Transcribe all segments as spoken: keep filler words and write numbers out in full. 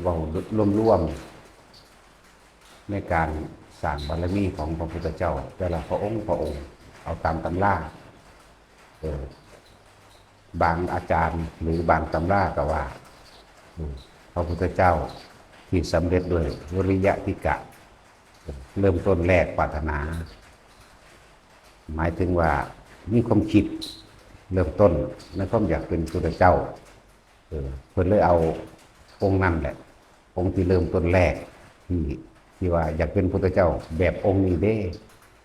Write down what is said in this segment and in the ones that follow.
เว้ารวมๆในการสร้างบารมีของพระพุทธเจ้า แต่ละพระองค์พระองค์ เอาตามตำรา เออ บางอาจารย์หรือบางตำราก็ว่า อืม พระพุทธเจ้าที่สำเร็จด้วยวิริยะทิกะ เริ่มต้นแรกปรารถนา หมายถึงว่ามีความคิดเริ่มต้นในความอยากเป็นพุทธเจ้า เออ เพิ่นเลยเอาองค์นั้นแหละ องค์ที่เริ่มต้นแรก ที่ ที่ว่าอยากเป็นพุทธเจ้าแบบองค์นี้เด้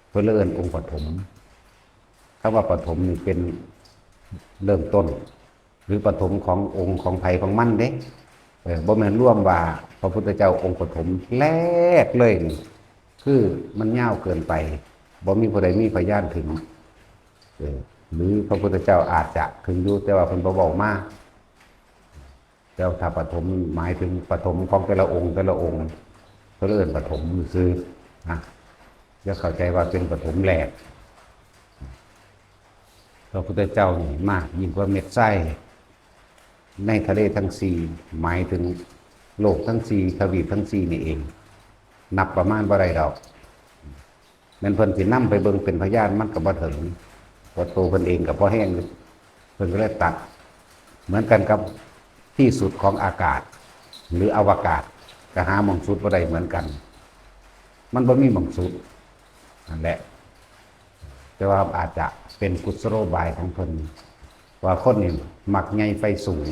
เพิ่นเลยเอิ้นองค์ปฐม คำว่าปฐมนี่เป็นเริ่มต้น หรือปฐมขององค์ของไผของมันเด้ เออ บ่แม่นรวมว่าพระพุทธเจ้าองค์ปฐมแรกเลยนี่ คือมันยาวเกินไป บ่มีผู้ใดมีพยานถึง เออ หรือพระพุทธเจ้าอาจจะถึงอยู่ แต่ว่าเพิ่นบ่เว้ามา แต่ถ้าปฐมหมายถึงปฐมของแต่ละองค์แต่ละองค์ เพิ่นเอิ้นปฐมซื่อๆนะ อย่าเข้าใจว่าเป็นปฐมแรก พระพุทธเจ้านี่มากยิ่งกว่าเม็ดทรายในทะเลทั้งสี่ หมายถึงโลกทั้งสี่ ทวีปทั้งสี่นี่เอง นับประมาณบ่ได้ดอก แม่นเพิ่นสินำไปเบิ่งเป็นพยานมันก็บ่ถึง เพราะตัวเพิ่นเองก็พอแฮงอยู่ เพิ่นก็เลยตัด เหมือนกันกับที่สุดของอากาศ หรืออวกาศ ก็หาหม่องสุดบ่ได้เหมือนกัน มันบ่มีหม่องสุด นั่นแหละ แต่ว่าอาจจะเป็นกุศโลบายของเพิ่น ว่าคนนี่มักใหญ่ไฟสูง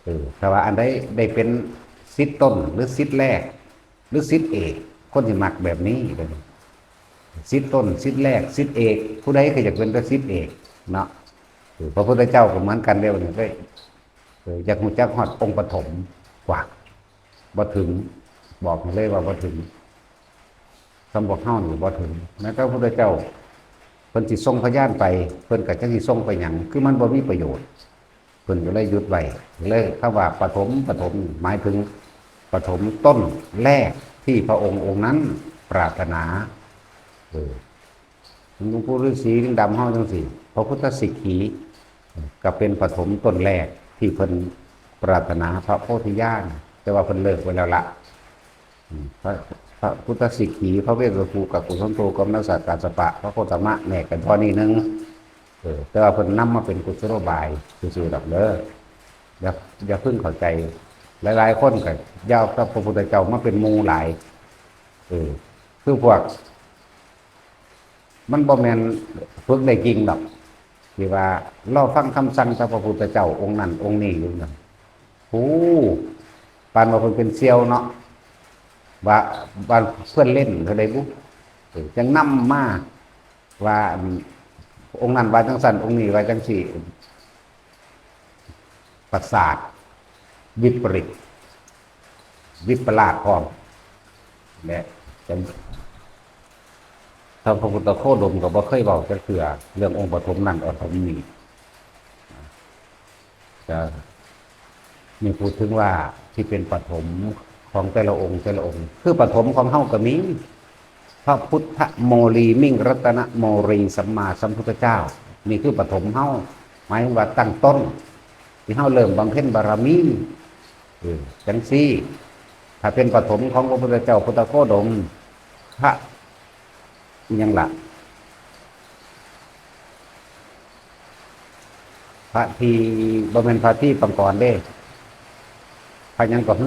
เออ ถ้าว่าอันใดได้เป็นศิษย์ต้นหรือศิษย์แรก หรือศิษย์เอก คนที่มักแบบนี้ ศิษย์ต้น ศิษย์แรก ศิษย์เอก ผู้ใดก็อยากเป็นแต่ศิษย์เอกเนาะ เออ พระพุทธเจ้าก็เหมือนกันเด้ นี่ได้ เออ อยากรู้จักฮอดองค์ปฐมกว่า บ่ถึง บอกให้เลยว่าบ่ถึง สำหรับเฮานี่บ่ถึง แม้แต่พระพุทธเจ้า เพิ่นสิส่งพยานไป เพิ่นก็จักสิส่งไปหยัง คือมันบ่มีประโยชน์ เพิ่นก็เลยหยุดไว้ เลยคำว่าปฐม ปฐม หมายถึงปฐมต้นแรกที่พระองค์องค์นั้นปรารถนา เออ หลวงปู่ฤาษีลิงดำเฮาจังซี่ พระพุทธสิกขี ก็เป็นปฐมต้นแรกที่เพิ่นปรารถนาพระโพธิญาณ แต่ว่าเพิ่นเลิกไว้แล้วละ อืม พระ พระพุทธสิกขี พระเวสสุภู กักขุสันโธ กมนัสสะ กัสสปะ พระโคตมะ แนกกันเท่านี้หนึ่ง เออ แต่ว่าเพิ่นนำมาเป็นกุศโลบายซื่อๆดอกเด้อ อย่า อย่าเพิ่งเข้าใจ หลายๆคนก็อย่าเอาพระพุทธเจ้ามาเป็นหมู่หลาย เออ คือพวก มันบ่แม่นฝึกได้จริงดอก ที่ว่ารอฟังคำสั่งจากพระพุทธเจ้าองค์นั้นองค์นี้อยู่นั่น โอ้ ปานว่าเพิ่นเป็นเสี่ยวเนาะ ว่า ว่าเพิ่นเล่นเท่าใดบุ เออ จั่งนำมา ว่า อืม องค์นั้นว่าจั่งซั่น องค์นี้ว่าจั่งซี่ ประสาท วิปริต วิปลาสพร้อม และ แต่ ถ้าพระพุทธโคดมก็บ่เคยเว้าจักเทื่อ เรื่ององค์ปฐมนั่นปฐมนี่ จะ นี่พูดถึงว่าที่เป็นปฐมของแต่ละองค์แต่ละองค์ คือปฐมของเฮาก็มี พระพุทธโมลี มิ่งรัตนโมลี สัมมาสัมพุทธเจ้า นี่คือปฐมเฮา หมายถึงว่าตั้งต้น ที่เฮาเริ่มบำเพ็ญบารมี เออ จังซี่ ถ้าเป็นปฐมของพระพุทธเจ้าพุทธโคดม พระ อิหยังล่ะ พระที บ่แม่นพระทีปังกรเด้ พระหยังก่อน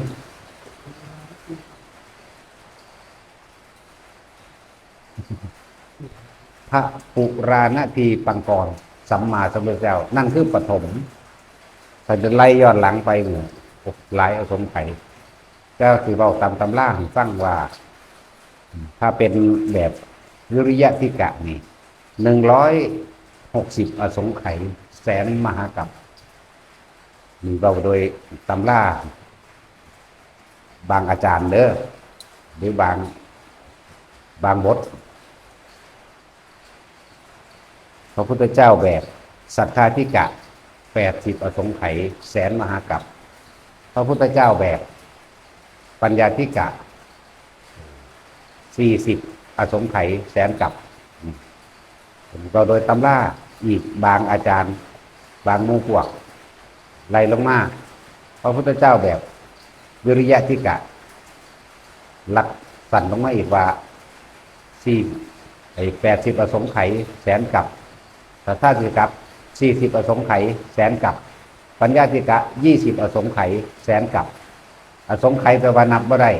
พระปุราณทีปังกร สัมมาสัมพุทธเจ้า นั่นคือปฐม ถ้าจะไล่ย้อนหลังไปเนี่ย โอ้ หลายอสงไขย แต่สิเว้าตามตำราให้ฟังว่า ถ้าเป็นแบบวิริยะทิกะนี่ หนึ่งร้อยหกสิบอสงไขย แสนมหากัป นี่เว้าโดยตำรา บางอาจารย์เด้อ หรือบาง บางบท พระพุทธเจ้าแบบสัทธาทิกะ แปดสิบอสงไขย แสนมหากัป พระพุทธเจ้าแบบปัญญาทิกะ สี่สิบอสงไขย แสนกัป ก็โดยตำรา อีกบางอาจารย์ บางหมู่พวก ไล่ลงมา พระพุทธเจ้าแบบวิริยะทิกะ ลัดสั้นลงมาอีกว่าสี่ไอ้แปดสิบอสงไขยแสนกัป สัทธาทิกะสี่สิบอสงไขยแสนกัป ปัญญาทิกะยี่สิบอสงไขยแสนกัป อสงไขยแปลว่านับบ่ได้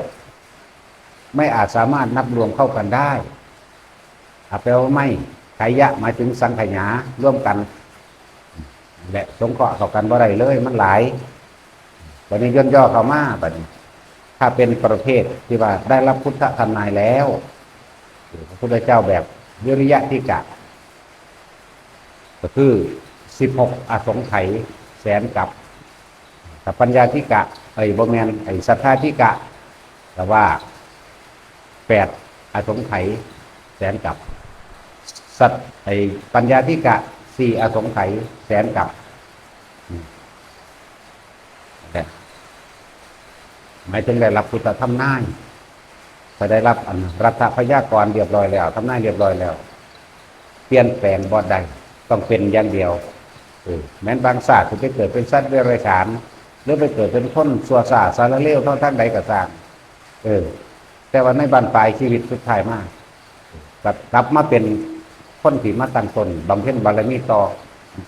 ไม่อาจสามารถนับรวมเข้ากันได้ อ่ะ แปลว่าไม่ ไขยะหมายถึงสังขยาร่วมกัน และสงเคราะห์เข้ากันบ่ได้เลย มันหลาย บัดนี้ย่นย่อเข้ามาบัดนี้ ถ้าเป็นประเภทที่ว่าได้รับพุทธทำนายแล้ว พระพุทธเจ้าแบบวิริยะทิกะ ก็คือสิบหกอสงไขยแสนกัป แต่ปัญญาทิกะ เอ้ย บ่แม่น ไอ้สัทธาทิกะ แต่ว่าแปดอสงไขยแสนกัป สัตไอ้ปัญญาทิกะสี่อสงไขยแสนกัป อืม เนี่ย หมายถึงได้รับพุทธทำนาย ถ้าได้รับอันรัฐพยากรณ์เรียบร้อยแล้ว ทำนายเรียบร้อยแล้ว เปลี่ยนแปลงบ่ได้ ต้องเป็นอย่างเดียว เออ แม้นบางชาติสิไปเกิดเป็นสัตว์เดรัจฉาน หรือไปเกิดเป็นคนชั่วช้าสารเลวเท่าทางใดก็ตาม เออ แต่ว่าในบั้นปลายชีวิตสุดท้ายมา กลับ กลับมาเป็นคนที่มาตั้งต้นบำเพ็ญบารมีต่อ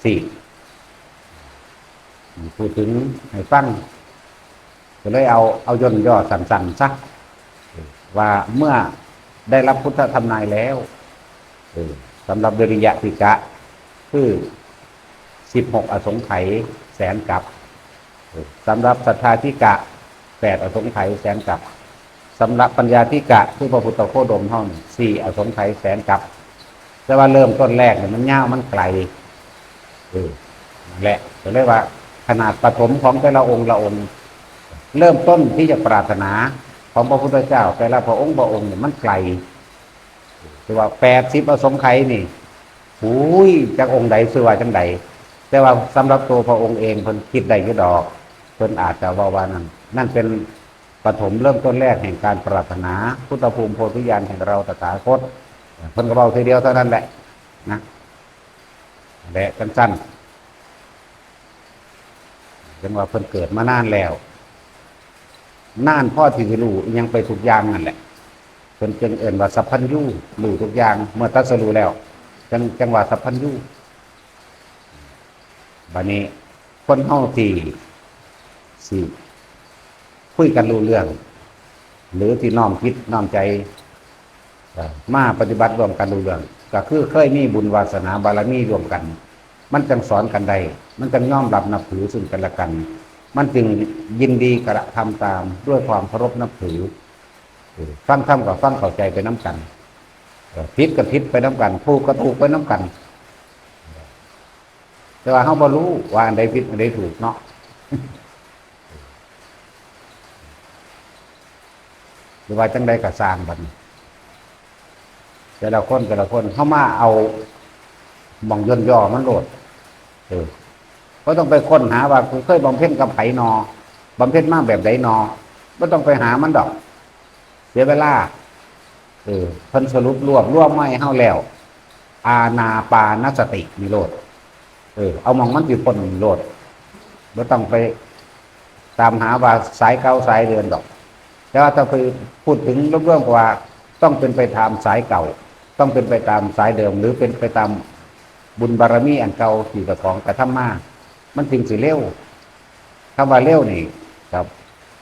สี่ พูดถึงให้ฟัง ก็เลยเอา เอาย่นย่อสั้นๆซะ ว่าเมื่อได้รับพุทธทำนายแล้ว เออ สำหรับวิริยะทิกะ คือสิบหกอสงไขยแสนกัป เออ สำหรับสัทธาทิกะแปดอสงไขยแสนกัป สำหรับปัญญาทิกะ คือพระพุทธโคดมเฮานี่สี่อสงไขยแสนกัป แต่ว่าเริ่มต้นแรกเนี่ยมันยาวมันไกล เออ นั่นแหละ ก็เลยว่าขนาดปฐมของแต่ละองค์ละองค์ เริ่มต้นที่จะปรารถนาของพระพุทธเจ้า แต่ละพระองค์พระองค์เนี่ยมันไกล คือว่าแปดสิบอสงไขยนี่ อุ้ย จักองค์ใดชื่อว่าจังใด แต่ว่าสำหรับตัวพระองค์เองเพิ่นคิดได้อยู่ดอก เพิ่นอาจจะว่าว่านั่น นั่นเป็นปฐมเริ่มต้นแรกแห่งการปรารถนา พุทธภูมิโพธิญาณแห่งเราตถาคต เพิ่นก็เว้าทีเดียวเท่านั้นแหละนะ และสั้นๆ จังว่าเพิ่นเกิดมานานแล้ว นานพอที่สิรู้อิหยังไปทุกอย่างนั่นแหละ เพิ่นจึงเอิ้นว่าสัพพัญญู รู้ทุกอย่าง เมื่อตรัสรู้แล้ว จัง จังว่าสัพพัญญู บัดนี้คนเฮาที่สิคุยกันรู้เรื่อง หรือที่น้อมจิตน้อมใจ เอ่อ มาปฏิบัติร่วมกันรู้เรื่อง ก็คือเคยมีบุญวาสนาบารมีร่วมกัน มันจังสอนกันได้ มันจังยอมรับนับถือซึ่งกันและกัน มันจึงยินดีกระทำตามด้วยความเคารพนับถือ เออ ฟังธรรมก็ฟังเข้าใจไปนำกัน เออ ผิดก็ผิดไปนำกัน ถูกก็ถูกไปนำกัน แต่ว่าเฮาบ่รู้ว่าอันใดผิดอันใดถูกเนาะ หรือว่าจังใดก็ซ่างบัดนี้ แต่ละคนแต่ละคนเฮามาเอาหม่องย่นย่อมันโลด เออ บ่ต้องไปค้นหาว่ากูเคยบำเพ็ญกับไผนอ บำเพ็ญมาแบบใดนอ บ่ต้องไปหามันดอก เสียเวลา เออ เพิ่นสรุปรวบรวมมาให้เฮาแล้ว อานาปานสตินี่โลด เออ เอาหม่องมันสิพ้นโลด บ่ต้องไปตามหาว่าสายเก่าสายเดิมดอก แต่ว่าถ้าไปพูดถึงรวมๆก็ว่าต้องเป็นไปตามสายเก่า ต้องเป็นไปตามสายเดิม หรือเป็นไปตามบุญบารมีอันเก่าที่เจ้าของกระทำมา มันจึงสิเร็ว คำว่าเร็วนี่ครับ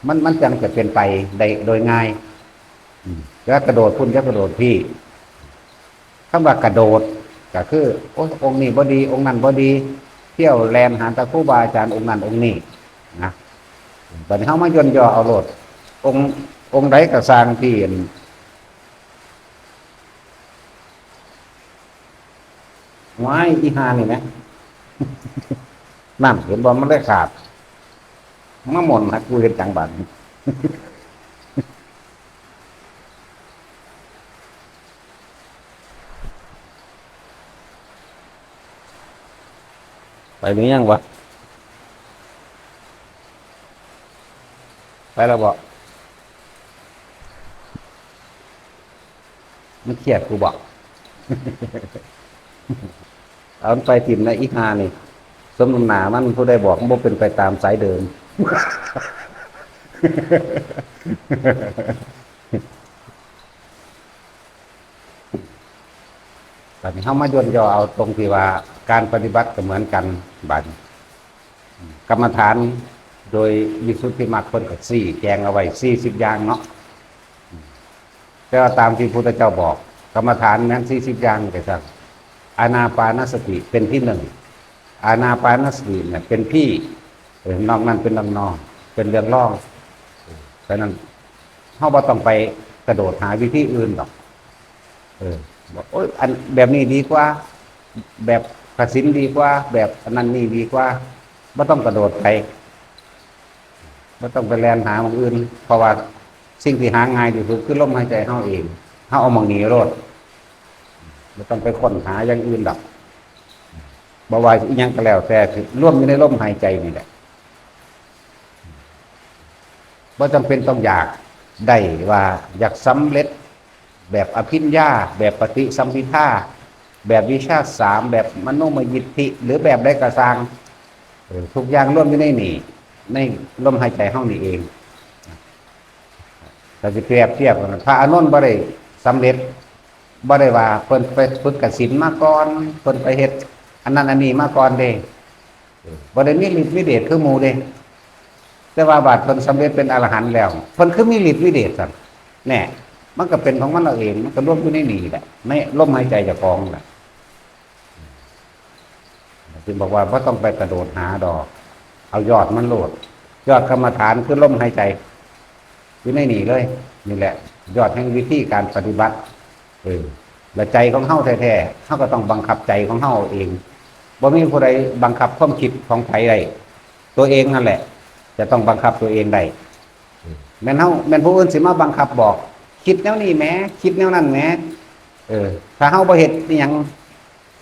มัน มันจังจะเป็นไปได้โดยง่าย อืม อย่ากระโดดพุ้น อย่ากระโดดพี้ คำว่ากระโดดก็คือ โอ้ย องค์นี้บ่ดี องค์นั้นบ่ดี เที่ยวแล่นหาแต่ครูบาอาจารย์องค์นั้นองค์นี้นะ บัดนี้เฮามาย่นย่อเอาโลด องค์ องค์ใดก็ซ่างที่ ว้าย อีห่านี่แหม นั่น เห็นบ่ มันเลยขาด มาหม่นให้กูเฮ็ดจั่งบัดนี้ ไปหรือยังวะ ไปแล้วบ่ มันเครียดกูบ่ เอามันไปถิ่มนะ อีห่านี่ สมน้ำหน้ามัน ผู้ใดบอกมันบ่เป็นไปตามสายเดิม บัดนี้เฮามาย่นย่อเอาตรงที่ว่าการปฏิบัติก็เหมือนกัน บัดนี้กรรมฐานโดยวิสุทธิมรรคเพิ่นก็ชี้แจงเอาไว้สี่สิบอย่างเนาะ แต่ว่าตามที่พุทธเจ้าบอก กรรมฐานแม่นสี่สิบอย่างไปซั่น อานาปานสติเป็นที่หนึ่ง อานาปานสติเนี่ยเป็นพี่ เออ นอกนั้นเป็นเรื่องนอก เป็นเรื่องรอง เออ ฉะนั้นเฮาบ่ต้องไปกระโดดหาวิธีอื่นดอก เออ บอก โอ๊ย อันแบบนี้ดีกว่า แบบกสิณดีกว่า แบบอันนั้นนี่ดีกว่า บ่ต้องกระโดดไป บ่ต้องไปแล่นหาหม่องอื่น เพราะว่าสิ่งที่หาง่ายที่สุดคือลมหายใจเฮาเอง เฮาเอาหม่องนี้โลด บ่ต้องไปค้นหาอย่างอื่นดอก บ่ว่าอิหยังก็แล้วแต่ รวมอยู่ในลมหายใจนี่แหละ บ่จำเป็นต้องอยากได้ว่าอยากสำเร็จแบบอภิญญา แบบปฏิสัมภิทา แบบวิชาสาม แบบมโนมยิทธิ หรือแบบใดก็ซ่าง เออ ทุกอย่างรวมอยู่ในนี่ ในลมหายใจเฮานี่เอง ถ้าสิเปรียบเทียบกัน พระอานนท์บ่ได้สำเร็จ บ่ได้ว่าเพิ่นไปฝึกกสิณมาก่อน เพิ่นไปเฮ็ดอันนั้นอันนี้มาก่อนเด้ เออ บ่ได้มีฤทธิ์มีเดชคือหมู่เด้ แต่ว่าบาดเพิ่นสำเร็จเป็นอรหันต์แล้ว เพิ่นคือมีฤทธิ์มีเดชซั่น แน่ มันก็เป็นของมันเอาเอง มันก็รวมอยู่ในนี่แหละ ในลมหายใจเจ้าของนั่นแหละ จึงบอกว่าบ่ต้องไปกระโดดหาดอก เอายอดมันโลด ยอดกรรมฐานคือลมหายใจ อยู่ในนี่เลย นี่แหละ ยอดแห่งวิธีการปฏิบัติ เออ และใจของเฮาแท้ๆ เฮาก็ต้องบังคับใจของเฮาเอง บ่มีผู้ใดบังคับความคิดของไผได้ ตัวเองนั่นแหละ จะต้องบังคับตัวเองได้ แม่นเฮา แม่นผู้อื่นสิมาบังคับบอก คิดแนวนี้แหม คิดแนวนั้นแหม เออ ถ้าเฮาบ่เฮ็ดอิหยัง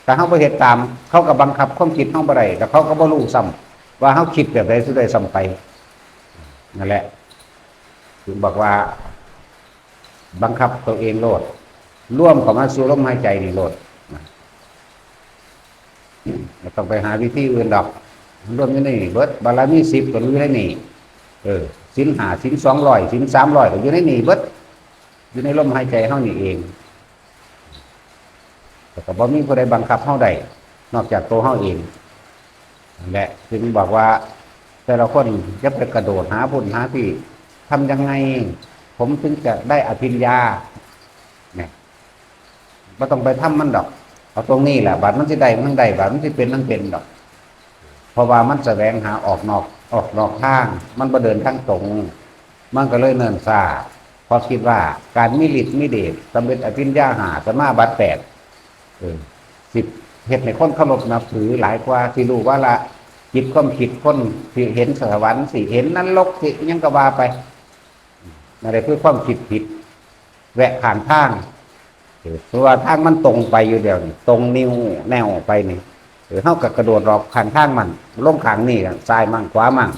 ถ้าเฮาบ่เฮ็ดตาม เขาก็บังคับความคิดเฮาบ่ได้ แล้วเขาก็บ่รู้ซ้ำว่าเฮาคิดแบบใดสุดใดซ้ำไป นั่นแหละ ถึงบอกว่า บังคับตัวเองโลด รวมเข้ามาสู่ลมหายใจนี่โลดนะ บ่ต้องไปหาวิธีอื่นดอก รวมอยู่ในนี่เบิด บารมีสิบก็อยู่ในนี่ เออ ศีลห้า ศีลสองร้อย ศีลสามร้อยก็อยู่ในนี่เบิด อยู่ในลมหายใจเฮานี่เอง แต่ก็บ่มีผู้ใดบังคับเฮาได้ นอกจากตัวเฮาเอง นั่นแหละ ถึงบอกว่าแต่ละคนอย่าไปกระโดดหาพุ่นหาพี่ ทำยังไงผมถึงจะได้อภิญญา เนี่ย บ่ต้องไปทำมันดอก เอาตรงนี้แหละ บาดมันสิได้มันได้ บาดมันสิเป็นมันเป็นดอก เพราะว่ามันแสวงหาออกนอก ออกนอกทาง มันบ่เดินทางตรง มันก็เลยเนิ่นช้า เพราะคิดว่าการมีฤทธิ์มีเดช สำเร็จอภิญญาห้า สมาบัติแปด เออ สิเฮ็ดให้คนเคารพนับถือหลายกว่า สิรู้วาระจิตความคิดคน สิเห็นสวรรค์ สิเห็นนรก สิหยังก็ว่าไป นั่นแหละคือความคิดผิด แวะข้างทาง เออ เพราะว่าทางมันตรงไปอยู่เดียวนี่ ตรงนิ้วแนวไปนี่ เออ เฮาก็กระโดดออกข้างทางมัน ลงข้างนี่ ซ้ายมั่งขวามั่ง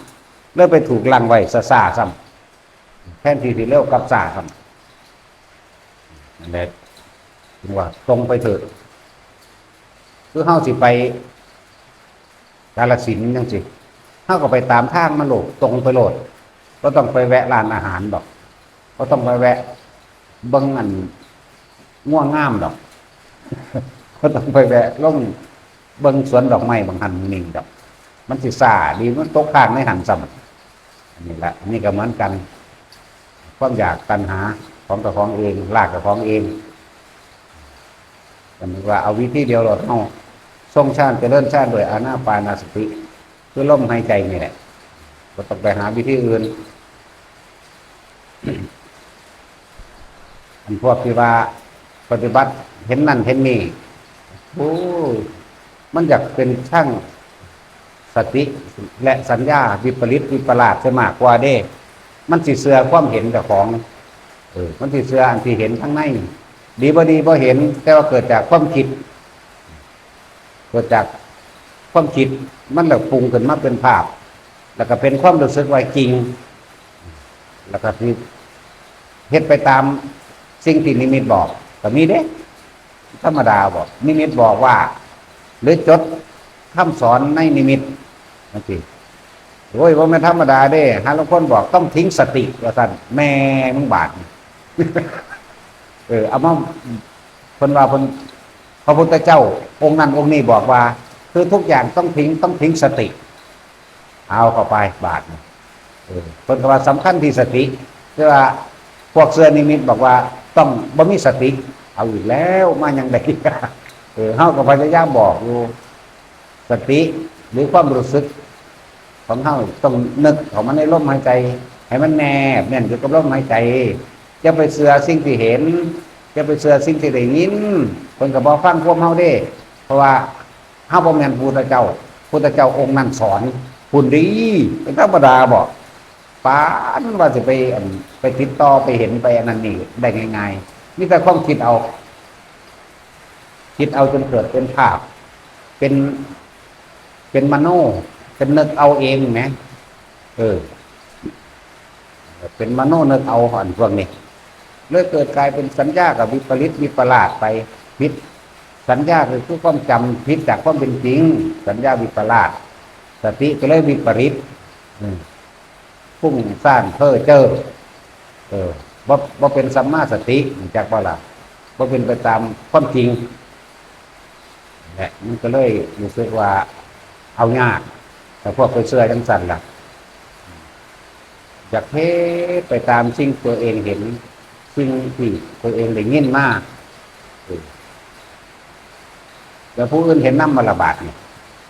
แล้วไปถูกลังไว้ซ่าๆซ้ำ แทนที่สิเร็วกลับซ่าซ้ำ นั่นแหละ ถึงว่าตรงไปเถิด คือเฮาสิไปกาฬสินธุ์จังซี่ เฮาก็ไปตามทางมันโลด ตรงไปโลด บ่ต้องไปแวะร้านอาหารดอก บ่ต้องไปแวะเบิ่งอันงัวงามดอก บ่ต้องไปแวะลงเบิ่งสวนดอกไม้บางหั่นนี่ดอก มันสิซ่าดี มันตกค้างในหั่นซ้ำ อันนี้ละ อันนี้ก็เหมือนกัน ความอยากตัณหาของเจ้าของเอง ลากเจ้าของเอง อันนี้ว่าเอาวิธีเดียวโลด เฮาทรงฌานเจริญฌานด้วยอานาปานสติ คือลมหายใจนี่แหละ บ่ต้องไปหาวิธีอื่น อันพวกที่ว่าปฏิบัติเห็นนั่นเห็นนี่ โอ้ มันอยากเป็นช่างสติและสัญญาวิปริตวิปลาสจะมากกว่าเด้ มันสิเชื่อความเห็นเจ้าของ เออ มันสิเชื่ออันที่เห็นข้างใน ดีบ่ดีบ่เห็น แต่ว่าเกิดจากความคิด เกิดจากความคิด มันแล้วปรุงขึ้นมาเป็นภาพ แล้วก็เป็นความรู้สึกว่าจริง แล้วก็สิเฮ็ดไปตามสิ่งที่นิมิตบอก ก็มีเด้ ธรรมดาบอก นิมิตบอกว่า หรือจด คำสอนในนิมิตจังซี่ โอ้ย บ่แม่นธรรมดาเด้ หาลางคนบอกต้องทิ้งสติ ว่าซั่น แม่มึงบาดนี่ เออ เอามา เพิ่นว่าเพิ่น พระพุทธเจ้าองค์นั้นองค์นี้บอกว่า คือทุกอย่างต้องทิ้ง ต้องทิ้งสติ เอาเข้าไปบาดนี่ เออ เพิ่นก็ว่าสำคัญที่สติ แต่ว่าพวกเชื่อนิมิตบอกว่าต้องบ่มีสติ เอาอีกแล้ว มายังได เออ เฮาก็พยายามบอกอยู่ สติหรือความรู้สึกของเฮาต้องนึกเข้ามาในลมหายใจ ให้มันแนบแน่นอยู่กับลมหายใจ อย่าไปเชื่อสิ่งที่เห็น อย่าไปเชื่อสิ่งที่ได้ยิน เพิ่นก็บ่ฟังความเฮาเด้ เพราะว่าเฮาบ่แม่นพุทธเจ้า พุทธเจ้าองค์นั้นสอน พุ้นเด้ เป็นธรรมดาบ่ ปานว่าสิไป อัน ไปติดต่อ ไปเห็น ไปอันนั้นนี่ได้ง่ายๆ มีแต่ความคิดเอา คิดเอาจนเกิดเป็นภาพ เป็น เป็นมโน เป็นนึกเอาเองแหม เออ เป็นมโนนึกเอาอันพวกนี้ เลยเกิดกลายเป็นสัญญากับวิปริตวิปลาสไป ผิด สัญญาก็คือความจำผิดจากความเป็นจริง สัญญาวิปลาส สติก็เลยวิปริต อืม ฟุ้งซ่านเพ้อเจ้อ เออ บ่ บ่เป็นสัมมาสติ รู้จักบ่ล่ะ บ่เป็นไปตามความจริง และมันก็เลยรู้สึกว่าเอายาก แต่พวกไปเชื่อจังซั่นล่ะ อยากเฮ็ดไปตามสิ่งตัวเองเห็น สิ่งที่ตัวเองได้ยินมา เออ แล้วผู้อื่นเห็นนำบ่ล่ะบาดนี่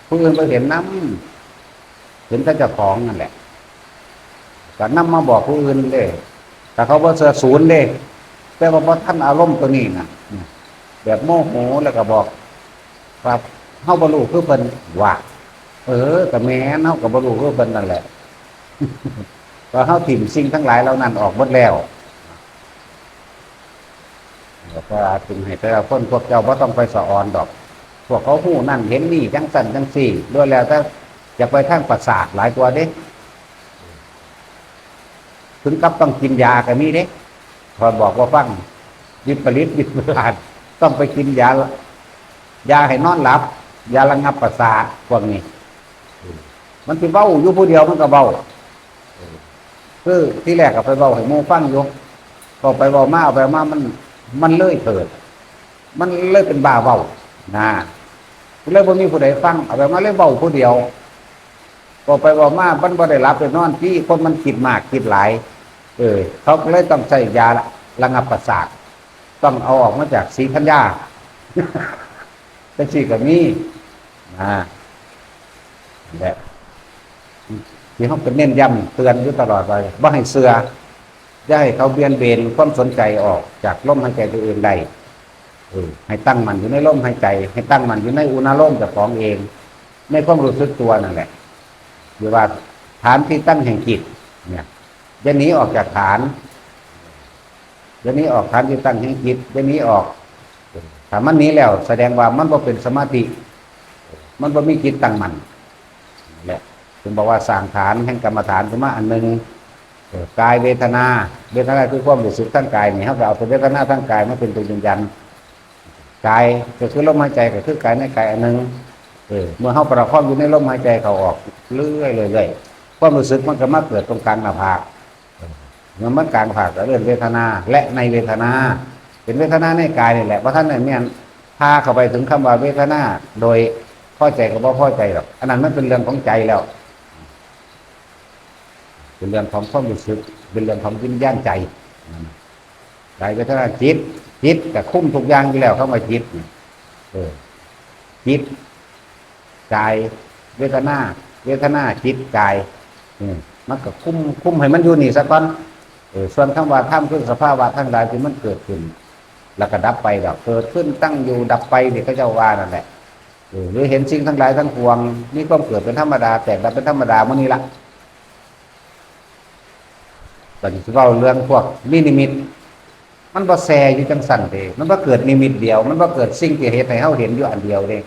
ผู้อื่นบ่เห็นนำ เห็นแต่เจ้าของนั่นแหละ ก็นำมาบอกผู้อื่นเด้ แต่เขาบ่เชื่อศูนย์เด้ แต่ว่าบ่ทันอารมณ์ตัวนี้น่ะ แบบโมโหแล้วก็บอก ครับ เฮาบ่รู้คือเพิ่นว่า เออ ก็แม่น เฮาก็บ่รู้คือเพิ่นนั่นแหละ ก็เฮาถิ่มสิ่งทั้งหลายเหล่านั้นออกหมดแล้ว แล้วก็จึงให้แต่ละคน พวกเจ้าบ่ต้องไปสะออนดอก พวกเขาฮู้นั่นเห็นนี่จังซั่นจังซี่ ล้วนแล้วแต่อยากไปทางประสาทหลายกว่าเด้ ถึงกับต้องกินยาก็มีเด้ ข้อยบอกว่าฟัง วิปริตวิปลาส ต้องไปกินยา ยาให้นอนหลับ ยาระงับประสาทพวกนี้ มันสิเว้าอยู่ผู้เดียวมันก็เว้า คือที่แรกก็ไปเว้าให้หมู่ฟังอยู่ เว้าไปเว้ามา เอาไปมามัน มันเลยเถิด มันเลยเป็นบ้าเว้า นะ เลยบ่มีผู้ใดฟัง เอาไปมาเลยเว้าผู้เดียว เว้าไปเว้ามามันบ่ได้หลับได้นอน ที่คนมันคิดมากคิดหลาย เออ เขาก็เลยต้องใช้ยาระงับประสาท ต้องเอาออกมาจากสีธัญญา จังซี่ก็มี นะ และที่เฮาก็เน้นย้ำเตือนอยู่ตลอดว่าบ่ให้เชื่อ อย่าให้เขาเบี่ยงเบนความสนใจออกจากลมหายใจตัวเองได้ เออ ให้ตั้งมั่นอยู่ในลมหายใจ ให้ตั้งมั่นอยู่ในอุณาโลมเจ้าของเอง ในความรู้สึกตัวนั่นแหละ หรือว่าฐานที่ตั้งแห่งจิต เนี่ย อย่าหนีออกจากฐาน อย่าหนีออกฐานที่ตั้งแห่งจิต อย่าหนีออก ถ้ามันหนีแล้วแสดงว่ามันบ่เป็นสมาธิ มันบ่มีจิตตั้งมั่น นั่นแหละ ถึงบอกว่าสร้างฐานแห่งกรรมฐานขึ้นมาอันหนึ่ง เออ กายเวทนา เวทนาคือความรู้สึกทางกายนี่ เฮาก็เอาแต่เวทนาทางกายมาเป็นตัวยืนยัน กายก็คือลมหายใจ ก็คือกายในกายอันหนึ่ง เออ เมื่อเฮาประคองอยู่ในลมหายใจเข้าออกเรื่อยๆ เรื่อยๆ ความรู้สึกมันก็มาเกิดตรงกลางหน้าผาก เออ มัน มันกลางหน้าผากก็เอิ้นเวทนา และในเวทนา เป็นเวทนาในกายนี่แหละ บ่ทันได้แม่น พาเข้าไปถึงคำว่าเวทนา โดยพอใจกับบ่พอใจหรอก อันนั้นมันเป็นเรื่องของใจแล้ว เป็นเรื่องของความรู้สึก เป็นเรื่องของวิญญาณใจ นั่นน่ะ กายเวทนาจิต จิตก็คุมทุกอย่างอยู่แล้ว คำว่าจิตนี่ เออ จิต กาย เวทนา เวทนา จิต กาย อืม มันก็คุม คุมให้มันอยู่นี่ซะก่อน เออ ส่วนคำว่าธรรมคือสภาวะทั้งหลายที่มันเกิดขึ้น แล้วก็ดับไปดอก เกิดขึ้น ตั้งอยู่ ดับไปนี่เขาเจ้าว่านั่นแหละ เออ หรือเห็นสิ่งทั้งหลายทั้งปวง มีความเกิดเป็นธรรมดา แตกดับเป็นธรรมดา หมู่นี้ละ บัดนี้สิเว้าเรื่องพวกมีนิมิต มันบ่แซ่อยู่จังซั่นเด้ มันบ่เกิดนิมิตเดียว มันบ่เกิดสิ่งที่เฮ็ดให้เฮาเห็นอยู่อันเดียวเด้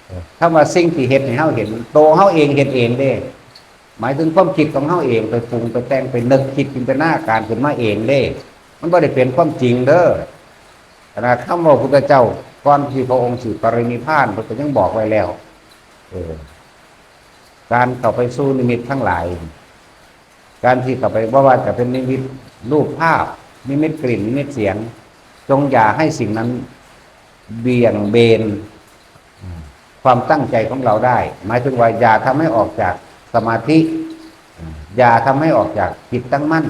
เออ คำว่าสิ่งที่เฮ็ดให้เฮาเห็น โตเฮาเองเฮ็ดเองเด้ หมายถึงความคิดของเฮาเอง ไปปรุงไปแต่ง ไปนึกคิดจินตนาการขึ้นมาเองเด้ มันบ่ได้เป็นความจริงเด้อ ขนาดคำว่าพุทธเจ้า ก่อนที่พระองค์สิปรินิพพาน เพิ่นก็ยังบอกไว้แล้ว ออ การเข้าไปสู่นิมิตทั้งหลาย การที่เข้าไป บ่ว่าจะเป็นนิมิตรูปภาพ นิมิตกลิ่น นิมิตเสียง จงอย่าให้สิ่งนั้นเบี่ยงเบนความตั้งใจของเราได้ หมายถึงว่าอย่าทำให้ออกจากสมาธิ อย่าทำให้ออกจากจิตตั้งมั่น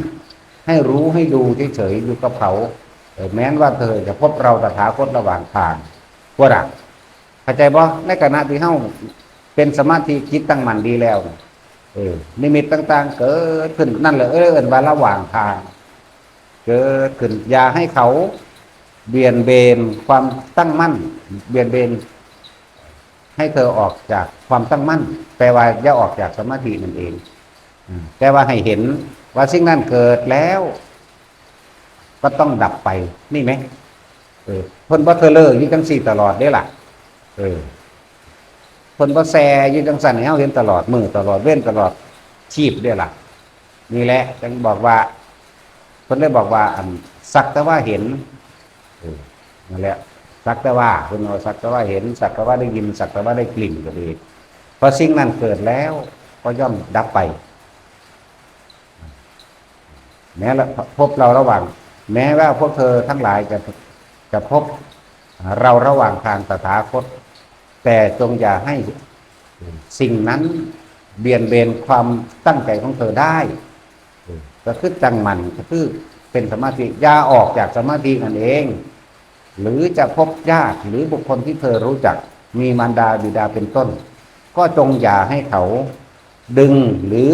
ให้รู้ให้ดูเฉยๆอยู่กับเขา เออ แม้นว่าเธอจะพบเราตถาคตระหว่างทาง พวกน่ะ เข้าใจบ่ ในขณะที่เฮาเป็นสมาธิจิตตั้งมั่นดีแล้ว เออ นิมิตต่างๆเกิดขึ้น นั่นแหละเอิ้นว่าระหว่างทาง เกิดขึ้น อย่าให้เขาเบี่ยงเบนความตั้งมั่น เบี่ยงเบนให้เธอออกจากความตั้งมั่น แปลว่าอย่าออกจากสมาธินั่นเอง อืม แต่ว่าให้เห็นว่าสิ่งนั้นเกิดแล้ว ก็ต้องดับไป นี่ไหม เออ เพิ่นบ่เทอเลออยู่จังซี่ตลอดเด้ล่ะ เออ เพิ่นบ่แซ่อยู่จังซั่นให้เฮาเห็นตลอดมื้อตลอดเว็นตลอดชีพเด้ล่ะ นี่แหละจึงบอกว่า เพิ่นเลยบอกว่า อัน สักแต่ว่าเห็น เออ นั่นแหละ สักแต่ว่า เพิ่นว่าสักแต่ว่าเห็น สักแต่ว่าได้ยิน สักแต่ว่าได้กลิ่นก็ดี เพราะสิ่งนั้นเกิดแล้วก็ย่อมดับไป แม้ละ พบเราระหว่าง แม้ว่าพวกเธอทั้งหลายจะ จะพบเราระหว่างทางตถาคต แต่จงอย่าให้สิ่งนั้นเบี่ยงเบนความตั้งใจของเธอได้ ก็คือตั้งมั่น ก็คือเป็นสมาธิ อย่าออกจากสมาธินั่นเอง หรือจะพบญาติหรือบุคคลที่เธอรู้จัก มีมารดาบิดาเป็นต้น ก็จงอย่าให้เขาดึงหรือ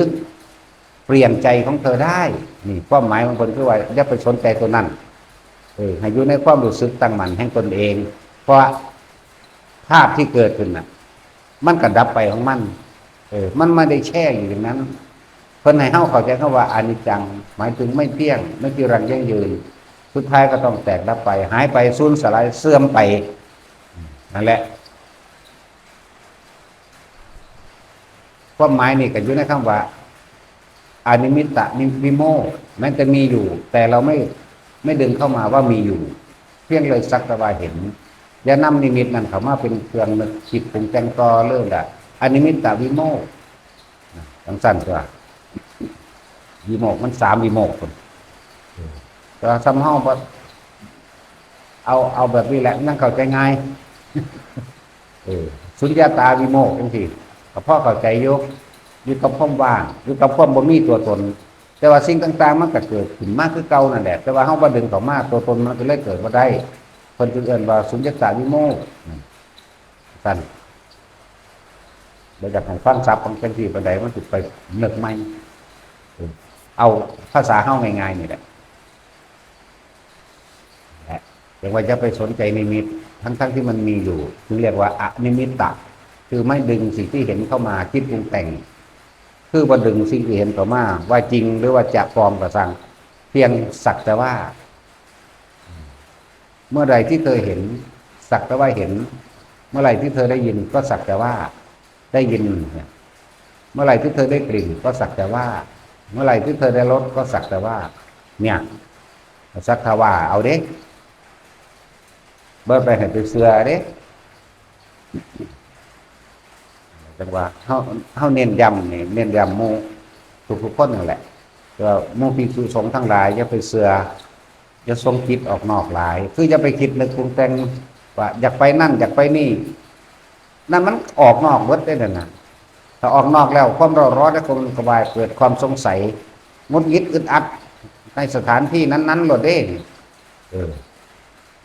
เปลี่ยนใจของเธอได้ นี่ความหมายของเพิ่นคือว่าอย่าไปสนใจตัวนั้น เออ ให้อยู่ในความรู้สึกตั้งมั่นแห่งตนเอง เพราะภาพที่เกิดขึ้นน่ะ มันก็ดับไปของมัน เออ มันไม่ได้แช่อยู่อย่างนั้น เพิ่นให้เฮาเข้าใจคำว่าอนิจจัง หมายถึงไม่เที่ยง ไม่จีรังยั่งยืน สุดท้ายก็ต้องแตกดับไป หายไป สูญสลาย เสื่อมไป นั่นแหละ ความหมายนี่ก็อยู่ในคำว่า อนิมิตตวิโมกข์ แม้จะมีอยู่ แต่เราไม่ ไม่ดึงเข้ามาว่ามีอยู่ เพียงเลยสักแต่ว่าเห็น อย่านำนิมิตนั้นเข้ามาเป็นเครื่องนึกคิดปรุงแต่งต่อเลยล่ะ อนิมิตตวิโมกข์ จังซั่นตัว วิโมกข์มันสามวิโมกข์พุ้น แต่ว่าซ้ำเฮาบ่เอา เอาแบบนี้แหละ ยังเข้าใจง่าย เออ สุญญตาวิโมกข์จังซี่ ก็พอเข้าใจอยู่ อยู่กับความว่าง อยู่กับความบ่มีตัวตน แต่ว่าสิ่งต่างๆ มันก็เกิดขึ้นมาคือเก่านั่นแหละ แต่ว่าเฮาบ่ดึงเข้ามา ตัวตนมันก็เลยเกิดบ่ได้ เพิ่นจึงเอิ้นว่าสุญญตาวิโมกข์ ซั่น บ่อยากให้ฟังศัพท์ของจังซี่ปานใด มันสิไปนึกใหม่ เออ เอาภาษาเฮาง่ายๆ นี่แหละ และยังว่าอย่าไปสนใจนิมิต ทั้งๆ ที่มันมีอยู่ จึงเรียกว่าอนิมิตตะ คือไม่ดึงสิ่งที่เห็นเข้ามาคิดปรุงแต่ง คือบ่ดึงสิ่งที่เห็นเข้ามา ว่าจริงหรือว่าจะปลอมก็ช่าง เพียงสักแต่ว่า เมื่อใดที่เธอเห็น สักแต่ว่าเห็น เมื่อไหร่ที่เธอได้ยินก็สักแต่ว่าได้ยินเนี่ย เมื่อไหร่ที่เธอได้กลิ่นก็สักแต่ว่า เมื่อไหร่ที่เธอได้รสก็สักแต่ว่า เนี่ย สักแต่ว่าเอาเด้ บ่ไปให้ไปเชื่อเด้ จังว่าเฮา เฮาเน้นย้ำนี่ เน้นย้ำหมู่ทุกๆคนนั่นแหละ ว่าหมู่ภิกษุสงฆ์ทั้งหลายอย่าไปเชื่อ อย่าส่งจิตออกนอกหลาย คืออย่าไปคิดนึกปรุงแต่งว่าอยากไปนั่นอยากไปนี่ นั่นมันออกนอกเบิดเด้นั่นน่ะ ถ้าออกนอกแล้วความเร่าร้อนและความกระวายเกิดความสงสัย หงุดหงิดอึดอัดในสถานที่นั้นๆโลดเด้ เออ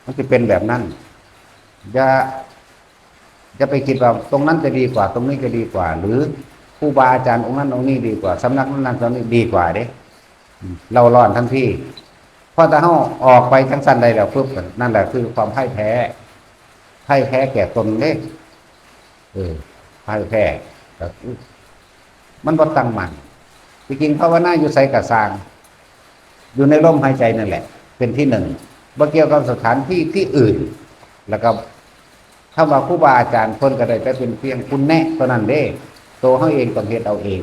มันจะเป็นแบบนั้น อย่า อย่าไปคิดว่าตรงนั้นจะดีกว่า ตรงนี้จะดีกว่า หรือครูบาอาจารย์องค์นั้นองค์นี้ดีกว่า สำนักนั้นสำนักนี้ดีกว่าเด้ เร่าร้อนทันที พอถ้าเฮาออกไปจังซั่นได้แล้วปุ๊บ นั่นแหละคือความพ่ายแพ้ พ่ายแพ้แก่ตนเด้ เออ พ่ายแพ้ ก็คือมันบ่ตั้งมั่น ที่จริงภาวนาอยู่ไสก็ซ่าง อยู่ในลมหายใจนั่นแหละ เป็นที่หนึ่ง บ่เกี่ยวกับสถานที่ที่อื่น แล้วก็คำว่าครูบาอาจารย์เพิ่นก็ได้แต่เป็นเพียงผู้แนะเท่านั้นเด้ ตัวเฮาเองต้องเฮ็ดเอาเอง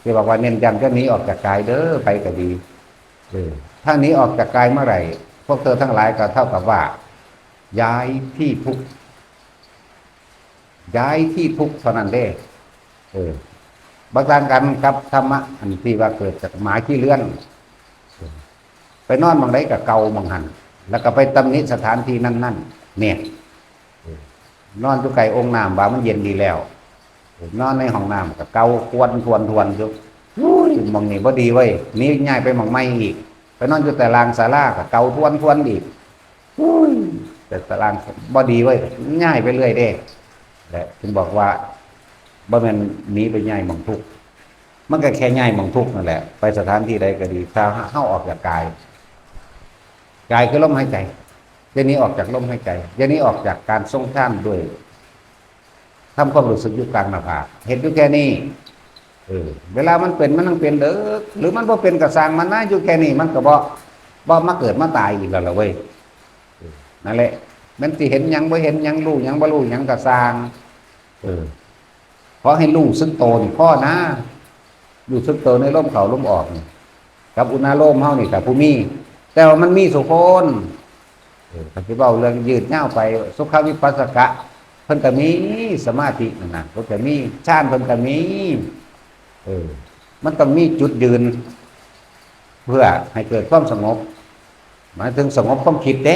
ที่บอกว่าเน้นย้ำจะหนีออกจากกายเด้อ ไปก็ดี เออ ถ้าหนีออกจากกายเมื่อไหร่ พวกเธอทั้งหลายก็เท่ากับว่า ย้ายที่ทุกข์ ย้ายที่ทุกข์เท่านั้นเด้ เออ บ่ต่างกันกับธรรมะอันที่ว่าเกิดจากหมาขี้เลื่อน เออ ไปนอนหม่องใดก็เก่าหม่องหั้น แล้วก็ไปตำหนิสถานที่นั้นๆ เนี่ย เออ นอนอยู่ใกล้โอ่งน้ำว่ามันเย็นดีแล้ว เออ นอนในห้องน้ำก็เก่าทวนทวนทวนอยู่ อุ้ย หม่องนี้บ่ดีเว้ย หนีย้ายไปหม่องใหม่อีก ไปนอนอยู่ตารางศาลาก็เก่าทวนทวนอีก อุ้ย แต่ตารางบ่ดีเว้ย ย้ายไปเรื่อยเด้ และถึงบอกว่า บ่แม่นหนีไปย้ายหม่องทุกข์ มันก็แค่ย้ายหม่องทุกข์นั่นแหละ ไปสถานที่ใดก็ดี ถ้าเฮาออกจากกาย กายคือลมหายใจ อย่าหนีออกจากลมหายใจ อย่าหนีออกจากการทรงฌานด้วย ทำความรู้สึกอยู่กลางหน้าผาก เฮ็ดอยู่แค่นี้ เออ เวลามันเป็น มันต้องเป็นเด้อ หรือมันบ่เป็นก็ซ่างมันนะ อยู่แค่นี้ มันก็บ่ บ่มาเกิดมาตายอีกแล้วล่ะเว้ย เออ นั่นแหละ มันสิเห็นหยังบ่เห็นหยัง รู้หยังบ่รู้หยังก็ซ่าง เออ ขอให้รู้สึกโตนี่พอนะ รู้สึกโตในลมเข้าลมออกนี่ กับอุณาโลมเฮานี่ ถ้าผู้มี แต่ว่ามันมีซุคน เออ ถ้าสิเว้าเรื่องยืดยาวไป สุขวิปัสสกะ เพิ่นก็มีสมาธินั่นน่ะ เพิ่นก็มีฌาน เพิ่นก็มี เออ มันต้องมีจุดยืน เพื่อให้เกิดความสงบ หมายถึงสงบความคิดเด้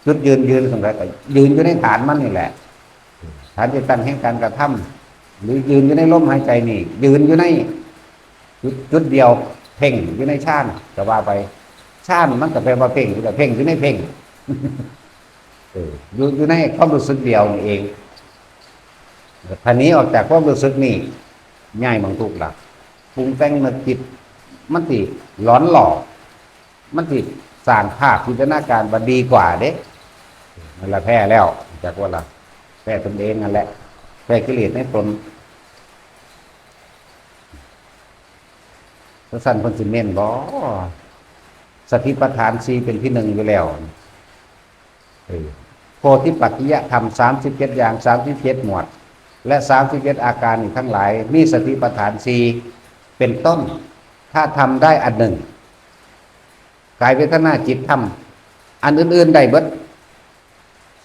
จุดยืน ยืนตรงไหนก็ยืนอยู่ในฐานมันนี่แหละ ฐานที่ตั้งแห่งการกระทำ หรือยืนอยู่ในลมหายใจนี่ ยืนอยู่ในจุด จุดเดียว เพ่งอยู่ในฌาน ก็ว่าไป ฌานมันก็แปลว่าเพ่ง อยู่กับเพ่ง อยู่ในเพ่ง เออ อยู่ อยู่ในความรู้สึกเดียวนี่เอง ถ้าหนีออกจากความรู้สึกนี่ ย้ายหม่องทุกข์ละ ปรุงแต่งนึกคิด มันสิหลอนหลอก มันสิสร้างภาพจินตนาการว่าดีกว่าเด้ นั่นละแพ้แล้ว จักว่าละ แพ้ตนเองนั่นแหละ แพ้กิเลสในตน จั่งซั้นเพิ่นสิเน้นบ่ สติปัฏฐานสี่เป็นที่หนึ่งอยู่แล้ว เออ โพธิปักขิยธรรม สามสิบเจ็ดอย่าง สามสิบเจ็ดหมวด และ สามสิบเจ็ดอาการนี่ทั้งหลาย มีสติปัฏฐานสี่เป็นต้น ถ้าทำได้อันหนึ่ง กายเวทนาจิตธรรม อันอื่นๆได้เบิด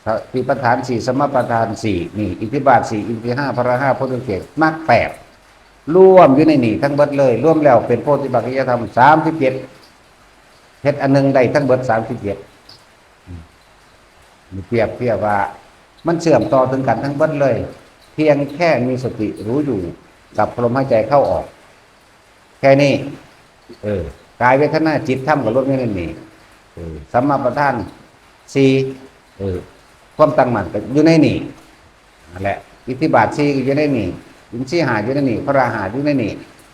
สติปัฏฐานสี่ สมปัฏฐานสี่ นี่ อิทธิบาทสี่ อินทรีย์ห้า พละห้า โพชฌังค์เจ็ด มรรคแปด รวมอยู่ในนี่ทั้งเบิดเลย รวมแล้วเป็นโพธิปักขิยธรรม สามสิบเจ็ด เฮ็ดอันหนึ่งได้ทั้งเบิด สามสิบเจ็ด อืม นี่เปรียบเทียบว่า มันเชื่อมต่อถึงกันทั้งเบิดเลย เพียงแค่มีสติรู้อยู่กับลมหายใจเข้าออก แค่นี้ เออ กายเวทนาจิตธรรมก็รวมอยู่ในนี่ เออ สัมมาประธานสี่ เออ ความตั้งมั่นก็อยู่ในนี่ นั่นแหละ อิทธิบาทสี่ก็อยู่ในนี่ อินทรีย์ห้าอยู่ในนี่ พละห้าอยู่ในนี่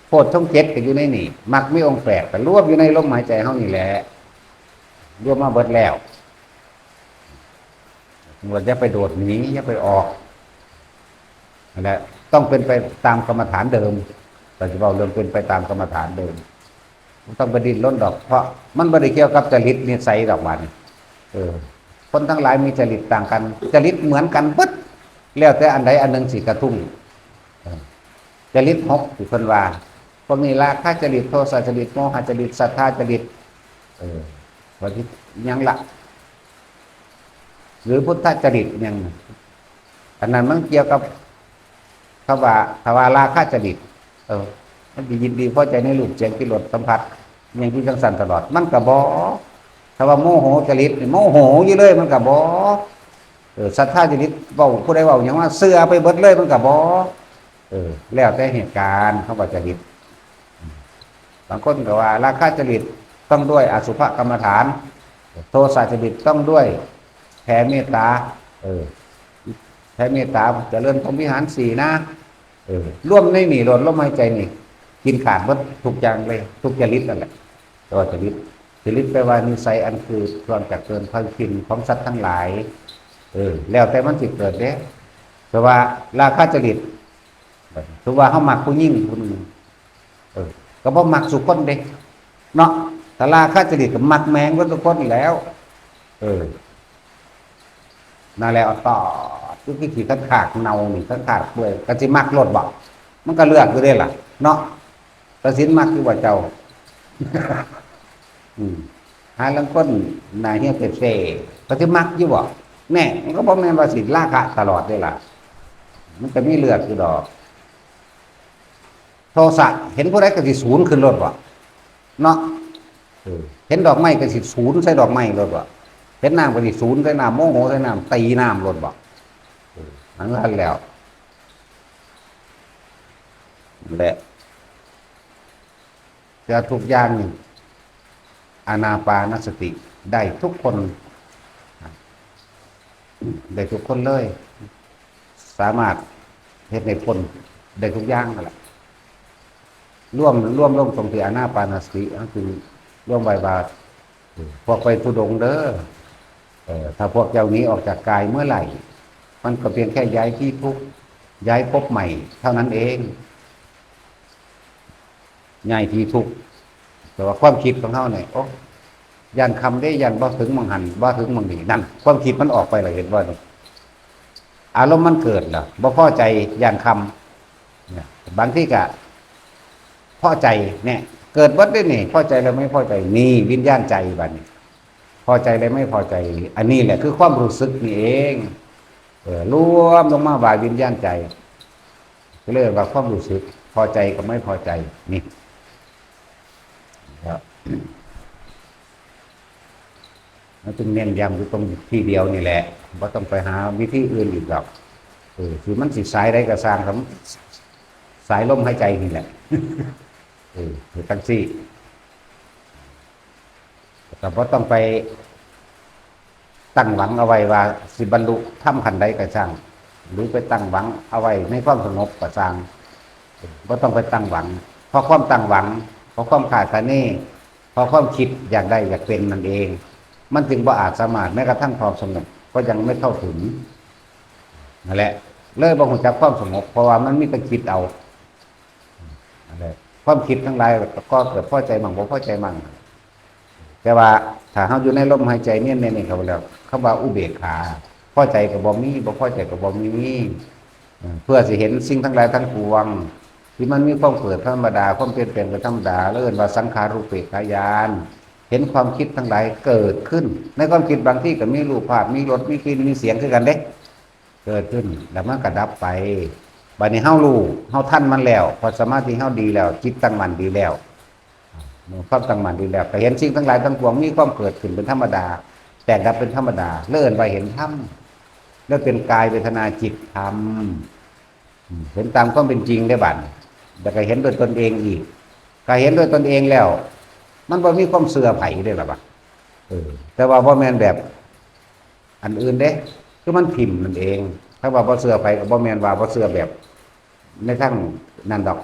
โพชฌังค์เจ็ดก็อยู่ในนี่ มรรคมีองค์แปดก็รวมอยู่ในลมหายใจเฮานี่แหละ รวมมาเบิดแล้ว ว่าอย่าไปโดดหนี อย่าไปออก นั่นแหละ ต้องเป็นไปตามกรรมฐานเดิม เราจะเว้าเรื่องเป็นไปตามกรรมฐานเดิม บ่ต้องไปดิ้นรนดอก เพราะมันบ่ได้เกี่ยวกับจริตนิสัยดอกบาดนี้ เออ คนทั้งหลายมีจริตต่างกัน จริตเหมือนกันเบิด แล้วแต่อันใดอันหนึ่งสิกระทุ้ง เออ จริตหกที่เพิ่นว่า พวกนี้ราคะจริต โทสะจริต โมหะจริต ฉัฏฐาจริต เออ ว่าที่ยังละ หรือพุทธจริตยัง อันนั้นมันเกี่ยวกับ คำว่า ถ้าว่าราคะจริต เออ มันสิยินดีพอใจในรูปเสียงกลิ่นรสสัมผัส อย่างที่จังซั่นตลอด มันก็บ่ ถ้าว่าโมโหจริตนี่ โมโหอยู่เลย มันก็บ่ เออ ฉัฏฐาจริต เว้า ผู้ใดเว้าหยังมาเชื่อไปเบิดเลย มันก็บ่ เออ แล้วแต่เหตุการณ์ คำว่าจริต บางคนก็ว่า ราคะจริตต้องด้วยอสุภกรรมฐาน โทสะจริตต้องด้วยแผ่เมตตา เออ แผ่เมตตา เจริญพรหมวิหารสี่นะ เออ รวมในนี่โลด ลมหายใจนี่ กินขาดเบิดทุกอย่างเลย ทุกจริตนั่นแหละ แต่ว่าจริต จริตแปลว่านิสัยอันคือความอยากเกินความชินของสัตว์ทั้งหลาย เออ แล้วแต่มันสิเกิดเด้ แต่ว่าราคะจริต ถือว่าเฮามักผู้หญิงผู้หนึ่ง เออ ก็บ่มักซุคนเด้ เนาะ ถ้าราคะจริตก็มักแมงเบิดซุคนแหล้ว เออ นั่นแหละ เอาต่อ คือขี้ขันขากเน่านี่ ขันขากเปื่อย ก็สิมักโลดบ่ มันก็เลือกอยู่เด้ล่ะ เนาะ ตัดสินมักอยู่บ่เจ้า อืม หาลางคนหน้าเหี่ยวเซ่ๆ ก็สิมักอยู่บ่ แน่ มันก็บ่แม่นว่าสิราคะตลอดเด้ล่ะ มันก็มีเลือดอยู่ดอก โทสะ เห็นผู้ใดก็สิสูนขึ้นโลดบ่ เนาะ เออ เห็นดอกไม้ก็สิสูนใส่ดอกไม้โลดบ่ เห็นน้ำก็สิสูนใส่น้ำ โมโหใส่น้ำ ตีน้ำโลดบ่ เออ อันนั้นแล้ว นั่นแหละ แต่ทุกอย่างนี่ อานาปานสติได้ทุกคน ได้ทุกคนเลย สามารถเฮ็ดให้พ้นได้ทุกอย่างนั่นแหละ รวม รวมลงตรงที่อานาปานสติ ก็คือรวมไว้ว่า พวกไปธุดงค์เด้อ เอ่อ ถ้าพวกเจ้าหนีออกจากกายเมื่อไหร่ มันก็เพียงแค่ย้ายที่ทุกข์ ย้ายภพใหม่เท่านั้นเอง ย้ายที่ทุกข์ แต่ว่าความคิดของเฮาเนี่ย โอ้ ย่านค่ำเด้ ย่านบ่ถึงหม่องหั่น บ่ถึงหม่องนี้ นั่น ความคิดมันออกไปแล้ว เห็นบ่นี่ อารมณ์มันเกิดแล้ว บ่พอใจ ย่านค่ำ เนี่ย บางทีก็พอใจ เนี่ย เกิดเบิดเด้นี่ พอใจแล้วไม่พอใจ นี่วิญญาณใจบัดนี้ พอใจและไม่พอใจ อันนี้แหละคือความรู้สึกนี่เอง เออ รวมลงมาว่าวิญญาณใจ ก็เลยว่าความรู้สึก พอใจกับไม่พอใจ นี่ ครับ มันจึงเน้นย้ำอยู่ตรงที่เดียวนี่แหละ บ่ต้องไปหาวิธีอื่นอีกดอก เออ คือมันสิสายใดก็ซ่างครับ สายลมหายใจนี่แหละ เออ คือจั่งซี้ ก็บ่ต้องไปตั้งหวังเอาไว้ว่าสิบรรลุธรรมขั้นใดก็ซ่าง หรือไปตั้งหวังเอาไว้ในความสงบก็ซ่าง บ่ต้องไปตั้งหวัง เพราะความตั้งหวัง เพราะความคาดคะเน เพราะความคิดอยากได้อยากเป็นนั่นเอง มันจึงบ่อาจสามารถ แม้กระทั่งความสงบก็ยังไม่เข้าถึง นั่นแหละ เลยบ่รู้จักความสงบ เพราะว่ามันมีแต่คิดเอา นั่นแหละ ความคิดทั้งหลายก็เกิดพอใจมั่งบ่พอใจมั่ง แต่ว่าถ้าเฮาอยู่ในลมหายใจเนี่ย นี่เขาแล้ว คำว่าอุเบกขา พอใจก็บ่มี บ่พอใจก็บ่มี เออ เพื่อสิเห็นสิ่งทั้งหลายทั้งปวง ที่มันมีความเกิดธรรมดา ความเปลี่ยนแปลงเป็นธรรมดา แล้วเอิ้นว่าสังขารูปเปกขาญาณ เห็นความคิดทั้งหลายเกิดขึ้น ในความคิดบางทีก็มีรูปภาพ มีรส มีกลิ่น มีเสียงคือกันเด้ เกิดขึ้น แล้วมันก็ดับไป บัดนี้เฮารู้ เฮาทันมันแล้ว เพราะสมาธิเฮาดีแล้ว จิตตั้งมั่นดีแล้ว ความตั้งมั่นดีแล้ว ก็เห็นสิ่งทั้งหลายทั้งปวงมีความเกิดขึ้นเป็นธรรมดา แตกดับเป็นธรรมดา แล้วเอิ้นว่าเห็นธรรม แล้วเป็นกายเวทนาจิตธรรม อืม เห็นตามความเป็นจริงได้บัดนี้ แล้วก็เห็นด้วยตนเองอีก ก็เห็นด้วยตนเองแล้ว มันบ่มีความเชื่อไผได้ล่ะบัด เออ แต่ว่าบ่แม่นแบบอันอื่นเด้ คือมันถิ่มนั่นเอง ถ้าว่าบ่เชื่อไผก็บ่แม่นว่าบ่เชื่อแบบในทางนั้นดอก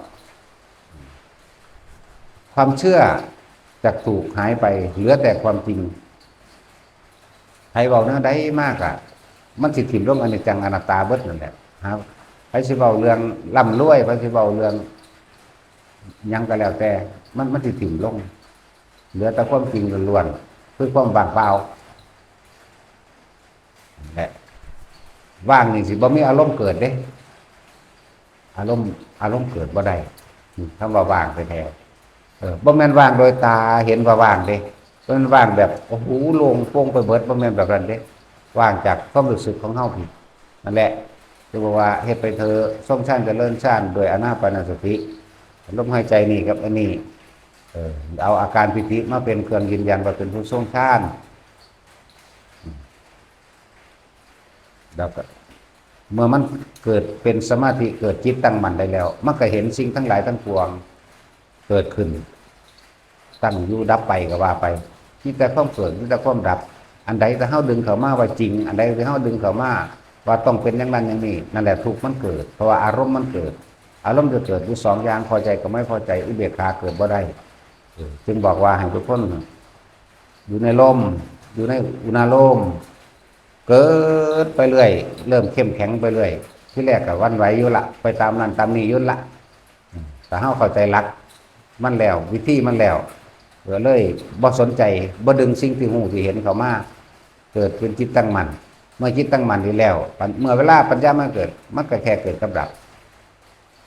ความเชื่อจะถูกหายไป เหลือแต่ความจริง ไผเว้าแนวใดมากอะ มันสิถิ่มลงอนิจจังอนัตตาเบิดนั่นแหละ ครับ ไผสิเว้าเรื่องร่ำรวย ไผสิเว้าเรื่องหยังก็แล้วแต่ มัน มันสิถิ่มลง เหลือแต่ความจริงล้วนๆ คือความว่างเปล่า และว่างนี่สิบ่มีอารมณ์เกิดเด้ อารมณ์ อารมณ์เกิดบ่ได้ อืม คำว่าว่างแท้ๆ เออ บ่แม่นว่างโดยตาเห็นว่าว่างเด้ บ่แม่นว่างแบบ โอ้โห โล่งโปร่งไปเบิด บ่แม่นแบบนั้นเด้ ว่างจากความรู้สึกของเฮาพี้ นั่นแหละ คือบอกว่าเฮ็ดไปเถอะ ทรงฌานเจริญฌานด้วยอานาปานสติ ลมหายใจนี่กับอันนี้ เออ เอาอาการปีติมาเป็นเครื่องยืนยันว่าเป็นผู้ทรงฌาน แล้วก็เมื่อมันเกิดเป็นสมาธิ เกิดจิตตั้งมั่นได้แล้ว มันก็เห็นสิ่งทั้งหลายทั้งปวงเกิดขึ้น ตั้งอยู่ดับไปก็ว่าไป มีแต่ความเกิด มีแต่ความดับ อันใดที่เฮาดึงเข้ามาว่าจริง อันใดที่เฮาดึงเข้ามาว่าต้องเป็นอย่างนั้นอย่างนี้ นั่นแหละทุกข์มันเกิด เพราะว่าอารมณ์มันเกิด อารมณ์จะเกิดอยู่สองอย่าง พอใจกับไม่พอใจ อุเบกขาเกิดบ่ได้ เออ จึงบอกว่าให้ทุกคนอยู่ในลม อยู่ในอุณาโลม เกิดไปเรื่อย เริ่มเข้มแข็งไปเรื่อย ทีแรกก็หวั่นไหวอยู่ละ ไปตามนั่นตามนี่อยู่ละ อืม แต่เฮาเข้าใจหลักมันแล้ว วิธีมันแล้ว ก็เลยบ่สนใจ บ่ดึงสิ่งที่รู้ที่เห็นเข้ามา เกิดเป็นจิตตั้งมั่น เมื่อจิตตั้งมั่นดีแล้ว ปัญ- เมื่อเวลาปัญญามันเกิด มันก็แค่เกิดกับดับ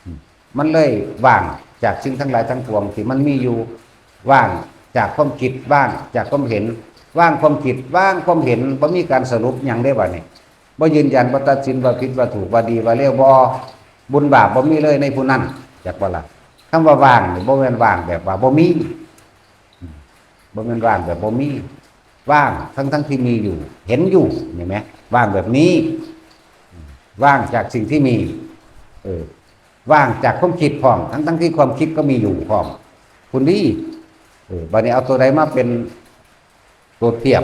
อืม มันเลยว่างจากสิ่งทั้งหลายทั้งปวงที่มันมีอยู่ ว่างจากความคิด ว่างจากความเห็น ว่างความคิด ว่างความเห็น บ่มีการสรุปหยังได้บัดนี้ บ่ยืนยัน บ่ตัดสินว่าผิดว่าถูก ว่าดีว่าเลว บ่ บุญบาปบ่มีเลยในผู้นั้น จักบ่ล่ะ คำว่าว่างนี่บ่แม่นว่างแบบว่าบ่มี บ่แม่นว่างแบบบ่มี ว่างทั้งๆที่มีอยู่ เห็นอยู่ เห็นไหม ว่างแบบนี้ ว่างจากสิ่งที่มี เออ ว่างจากความคิดพร้อม ทั้งๆที่ความคิดก็มีอยู่พร้อม คุณดี เออ บัดนี้เอาตัวใดมาเป็นตัวเทียบ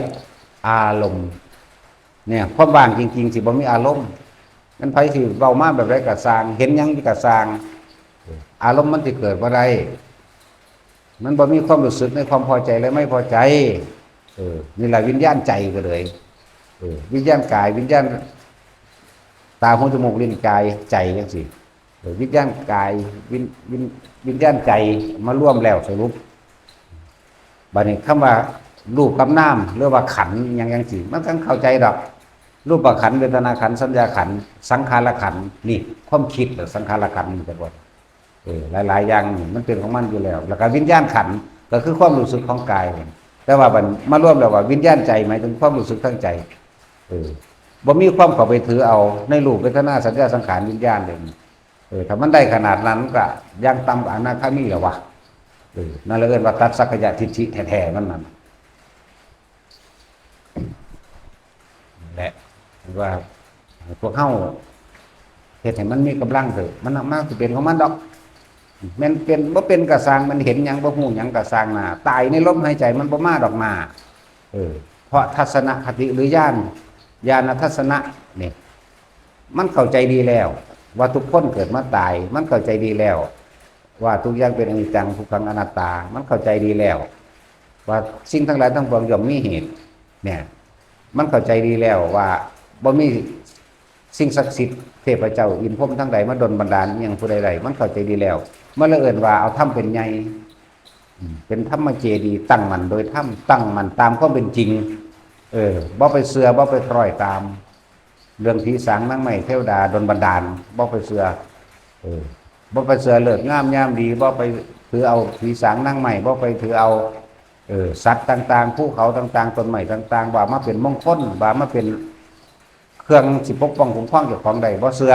อารมณ์ เนี่ย ความว่างจริงๆ สิบ่มีอารมณ์ มันไผสิเว้ามาแบบใดก็ซ่าง เห็นหยังก็ซ่าง อารมณ์มันสิเกิดบ่ได้ มันบ่มีความรู้สึกในความพอใจและไม่พอใจ เออ นี่แหละวิญญาณใจก็เลย เออ วิญญาณกาย วิญญาณ ตา หู จมูก ลิ้น กาย ใจจังซี่ เออ วิญญาณกาย วิญ วิญ วิญญาณใจมารวมแล้วสรุป บัดนี้คำว่ารูปกับนาม หรือว่าขันธ์หยังจังซี่ มันก็เข้าใจดอก รูปขันธ์ เวทนาขันธ์ สัญญาขันธ์ สังขารขันธ์ นี่ความคิดหรือสังขารขันธ์นี่ก็บ่ เออ หลายๆอย่างนี่มันเป็นของมันอยู่แล้ว แล้วก็วิญญาณขันธ์ก็คือความรู้สึกของกาย แต่ว่ามันมารวมแล้วว่าวิญญาณใจ หมายถึงความรู้สึกทางใจ เออ บ่มีความเข้าไปถือเอาในรูป เวทนา สัญญา สังขาร วิญญาณเลย เออ ถ้ามันได้ขนาดนั้นก็ยังต่ำกว่าอนาคามีแล้ววะ เออ นั่นเลยเอิ้นว่าตัดสักกายทิฏฐิแท้ๆ มันนั่น นั่นแหละ ว่าพวกเฮาเฮ็ดให้มันมีกำลังเถอะ มัน มันสิเป็นของมันดอก แม่นเป็นบ่เป็นก็ซ่าง มันเห็นหยังบ่ฮู้หยังก็ซ่างหน้า ตายในลมหายใจ มันบ่มาดอกหน้า เออ เพราะทัศนคติหรือญาณ ญาณทัศนะนี่ มันเข้าใจดีแล้ว ว่าทุกคนเกิดมาตาย มันเข้าใจดีแล้ว ว่าทุกอย่างเป็นอนิจจัง ทุกขัง อนัตตา มันเข้าใจดีแล้ว ว่าสิ่งทั้งหลายทั้งปวงย่อมมีเหตุ เนี่ย มันเข้าใจดีแล้วว่าบ่มีสิ่งศักดิ์สิทธิ์ เทพเจ้าอินทร์พรหมทั้งหลายมาดลบันดาลอิหยังผู้ใดๆ มันเข้าใจดีแล้ว มันเลยเอิ้นว่าเอาธรรมเป็นใหญ่ อืม เป็นธรรมเจดีย์ ตั้งมั่นโดยธรรม ตั้งมั่นตามความเป็นจริง เออ บ่ไปเชื่อ บ่ไปคล้อยตาม เรื่องผีสางนางไม้เทวดาดลบันดาล บ่ไปเชื่อ เออ บ่ไปเชื่อฤกษ์งามยามดี บ่ไปถือเอาผีสางนางไม้ บ่ไปถือเอา เออ สัตว์ต่างๆ ภูเขาต่างๆ ต้นไม้ต่างๆ ว่ามาเป็นมงคล ว่ามาเป็นเครื่องสิปกป้องคุ้มครองเจ้าของได้ บ่เชื่อ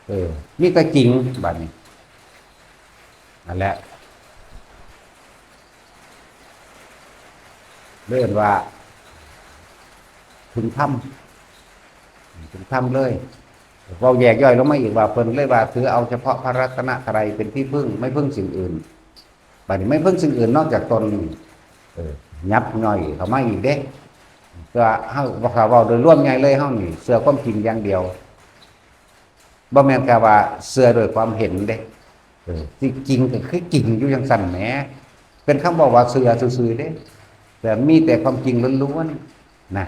เออ มีแต่จริง บัดนี้ นั่นแหละ เรียกว่าถึงธรรม ถึงธรรมเลย เว้าแยกย่อยลงมาอีกว่า เพิ่นเลยว่าถือเอาเฉพาะพระรัตนตรัยเป็นที่พึ่ง ไม่พึ่งสิ่งอื่น บัดนี้ไม่พึ่งสิ่งอื่นนอกจากตนนี่ เออ ยับย่อยเข้ามาอีกเด้ ก็เฮา ถ้าเว้าโดยรวมใหญ่เลย เฮานี่เชื่อความจริงอย่างเดียว บ่แม่นแค่ว่าเชื่อโดยความเห็นเด้ เออ ที่จริงก็คือจริงอยู่จังซั่นแหม เป็นคำบอกว่าเชื่อซื่อๆเด้ แต่มีแต่ความจริงล้วนๆนะ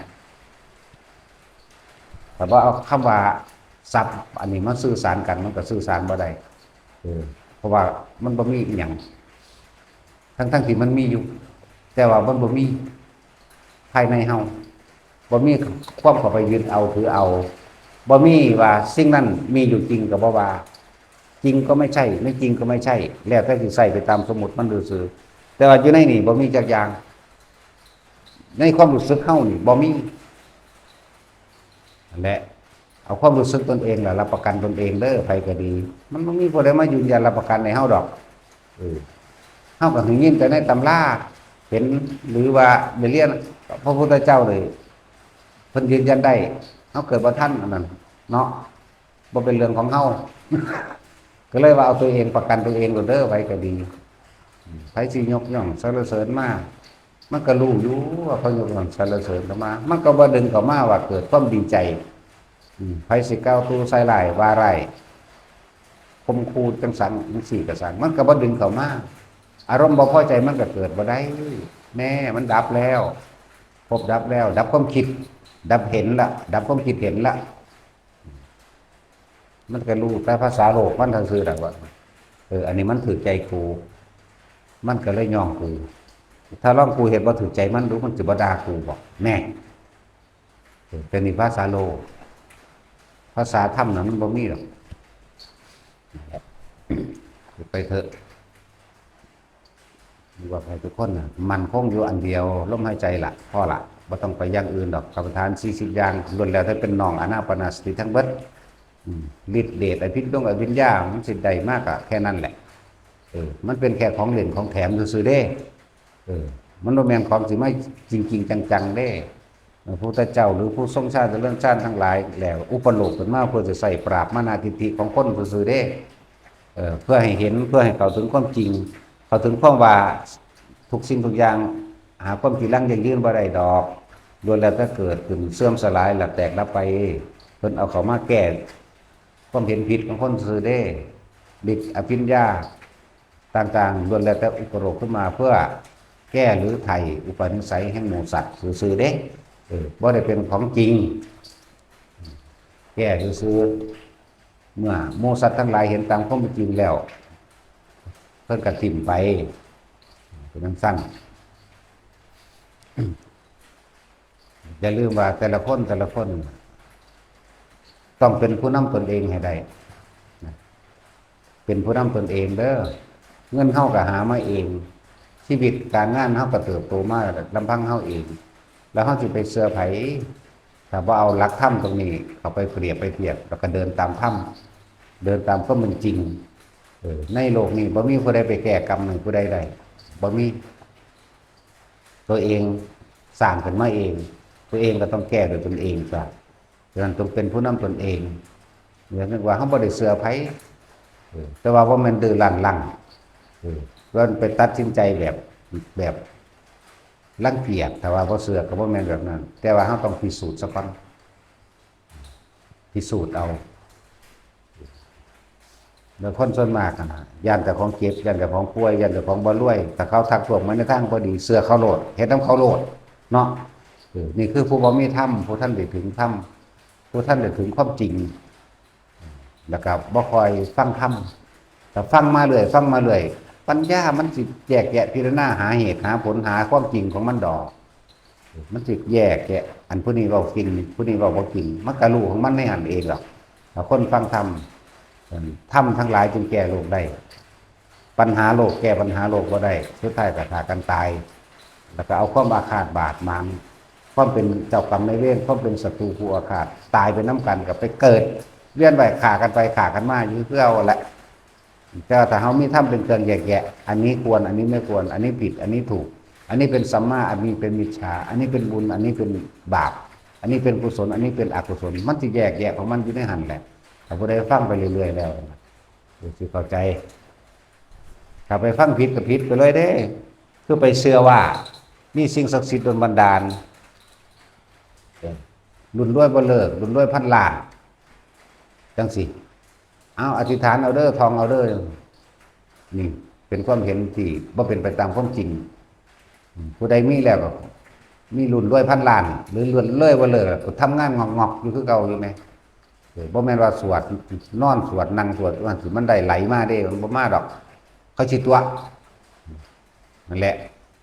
แต่ว่าเอาคำว่าทรัพย์อันนี้มาสื่อสารกัน มันก็สื่อสารบ่ได้ เออ เพราะว่ามันบ่มีอิหยัง ทั้งๆที่มันมีอยู่ แต่ว่ามันบ่มีภายในเฮา บ่มีความเข้าไปยึดเอาถือเอา บ่มีว่าสิ่งนั้นมีอยู่จริงก็บ่ว่า จริงก็ไม่ใช่ ไม่จริงก็ไม่ใช่ แล้วแต่สิใส่ไปตามสมมุติมันซื่อๆ แต่ว่าอยู่ในนี่บ่มีจักอย่าง ในความรู้สึกเฮานี่บ่มี นั่นแหละ เอาความรู้สึกตนเองล่ะรับประกันตนเองเด้อ ไผก็ดี มันบ่มีผู้ใดมายืนยันรับประกันให้เฮาดอก เออ เฮาก็ได้ยินแต่ในตำรา เห็น หรือว่าได้เรียน พระพุทธเจ้าเลย เพิ่นยืนยันได้ เฮาเกิดบ่ทันอันนั้นเนาะ บ่เป็นเรื่องของเฮา ก็เลยว่าเอาตัวเองประกันตัวเองโลดเด้อ ไผก็ดี ไผสิยกย่องสรรเสริญมา มันก็รู้อยู่ว่าเขายกย่องสรรเสริญเข้ามา มันก็บ่ดึงเข้ามาว่าเกิดความดีใจ อืม ไผสิกล่าวตู่ใส่ร้ายว่าร้าย ข่มขู่จังสันจังซี่ก็ซัง มันก็บ่ดึงเข้ามา อารมณ์บ่พอใจมันก็เกิดบ่ได้ แน่ มันดับแล้ว ภพดับแล้ว ดับความคิด ดับเห็นละ ดับความคิดเห็นละ มันก็รู้แต่ภาษาโลกมันซื่อๆดอกว่า เออ อันนี้มันถืกใจกู มันก็เลยย่องกู ถ้าลองกูเฮ็ดบ่ถืกใจมันดู มันสิบ่ด่ากูบ่ แน่ เออ แต่นี่ภาษาโลก ภาษาธรรมน่ะมันบ่มีดอก ไปเถอะ บอกให้ทุกคนน่ะ มั่นคงอยู่อันเดียว ลมหายใจละ พอละ บ่ต้องไปอย่างอื่นดอก กรรมฐานสี่สิบอย่างล้วนแล้วแต่เป็นน้องอานาปานสติทั้งเบิด อืม ฤทธิ์เดช อภิญญงอภิญญา มันสิได้มากอะแค่นั้นแหละ เออ มันเป็นแค่ของเล่นของแถมซื่อๆเด้ เออ มันบ่แม่นของสิมาจริงๆจังๆเด้ พระพุทธเจ้าหรือผู้ทรงฌานเจริญฌานทั้งหลายแล้วอุปโลกขึ้นมาเพื่อจะใส่ปราบมานาทิฏฐิของคนซื่อๆเด้ เออ เพื่อให้เห็น เพื่อให้เข้าถึงความจริง เข้าถึงความว่าทุกสิ่งทุกอย่างหาความจีรังยั่งยืนบ่ได้ดอก ล้วนแล้วแต่เกิดขึ้นเสื่อมสลายและแตกดับไป เพิ่นเอาเข้ามาแก้ความเห็นผิดของคนซื่อเด้ ฤทธิ์อภิญญาต่างๆล้วนแล้วแต่อุปโลกขึ้นมาเพื่อแก้หรือไถ่อุปนิสัยแห่งหมู่สัตว์ซื่อๆเด้ เออ บ่ได้เป็นของจริง แก้ซื่อๆ เมื่อหมู่สัตว์ทั้งหลายเห็นตามความเป็นจริงแล้ว เพิ่นก็ถิ่มไป เป็นจั่งซั่น อย่าลืมว่าแต่ละคนแต่ละคน ต้องเป็นผู้นำตนเองให้ได้นะ เป็นผู้นำตนเองเด้อ เงินเฮาก็หามาเอง ชีวิตการงานเฮาก็เติบโตมาลำพังเฮาเอง แล้วเฮาสิไปเชื่อไผ ถ้าบ่เอาหลักธรรมตรงนี้เข้าไปเปรียบไปเทียบ แล้วก็เดินตามธรรม เดินตามความเป็นจริง เออ ในโลกนี้บ่มีผู้ใดไปแก้กรรมให้ผู้ใดได้ บ่มี ตัวเองสร้างขึ้นมาเอง ตัวเองก็ต้องแก้ด้วยตนเองซะ ฉะนั้นต้องเป็นผู้นำตนเอง อย่านึกว่าเฮาบ่ได้เชื่อไผ เออ แต่ว่าบ่แม่นดื้อรั้นลัง เออ ว่าไปตัดสินใจแบบ แบบรังเกียจ ถ้าว่าบ่เชื่อก็บ่แม่นแบบนั้น แต่ว่าเฮาต้องพิสูจน์ซะก่อน พิสูจน์เอา แล้วคนส่วนมากอะนะ ย้านเจ้าของเจ็บ ย้านเจ้าของป่วย ย้านเจ้าของบ่รวย ถ้าเขาทักท้วงมาในทางบ่ดี เชื่อเขาโลด เฮ็ดนำเขาโลด เนาะ เออ นี่คือผู้บ่มีธรรม ผู้ทันได้ถึงธรรม ผู้ทันได้ถึงความจริง แล้วก็บ่ค่อยฟังธรรม แต่ฟังมาเรื่อย ฟังมาเรื่อย ปัญญามันสิแยกแยะพิจารณาหาเหตุหาผลหาความจริงของมันดอก มันสิแยกแยะ อันผู้นี้เว้าจริง ผู้นี้เว้าบ่จริง มันก็รู้ของมันในหั้นเองดอก ถ้าคนฟังธรรม ธรรมทั้งหลายจึงแก้โลกได้ ปัญหาโลกแก้ปัญหาโลกบ่ได้ สุดท้ายก็ฆ่ากันตาย แล้วก็เอาความอาฆาตบาดหมาง ความเป็นเจ้ากรรมนายเวร ความเป็นศัตรูคู่อาฆาต ตายไปนำกัน ก็ไปเกิดเวียนว่ายฆ่ากันไปฆ่ากันมาอยู่คือเก่าแหละ แต่ว่าถ้าเฮามีธรรมเป็นเครื่องแยกแยะ อันนี้ควร อันนี้ไม่ควร อันนี้ผิด อันนี้ถูก อันนี้เป็นสัมมา อันนี้เป็นมิจฉา อันนี้เป็นบุญ อันนี้เป็นบาป อันนี้เป็นกุศล อันนี้เป็นอกุศล มันสิแยกแยะของมันอยู่ในหั้นแหละ ถ้าผู้ใดฟังไปเรื่อยๆแล้ว สิเข้าใจ ถ้าไปฟังผิดก็ผิดไปเลยเด้ คือไปเชื่อว่ามีสิ่งศักดิ์สิทธิ์ดลบันดาล รุ่นรวยบ่เลิก รุ่นรวยพันล้าน จั่งซี้ เอาอธิษฐานเอาเด้อ ท่องเอาเด้อ นี่เป็นความเห็นที่บ่เป็นไปตามความจริง อืม ผู้ใดมีแล้วก็มีรุ่นรวยพันล้าน หรือรุ่นรวยบ่เลิก ก็ทำงานงอกๆอยู่คือเก่าอยู่แหม เออ บ่แม่นว่าสวด นอนสวด นั่งสวด ว่าสิมันได้ไหลมาเด้ มันบ่มาดอก เขาสิตั๋ว นั่นแหละ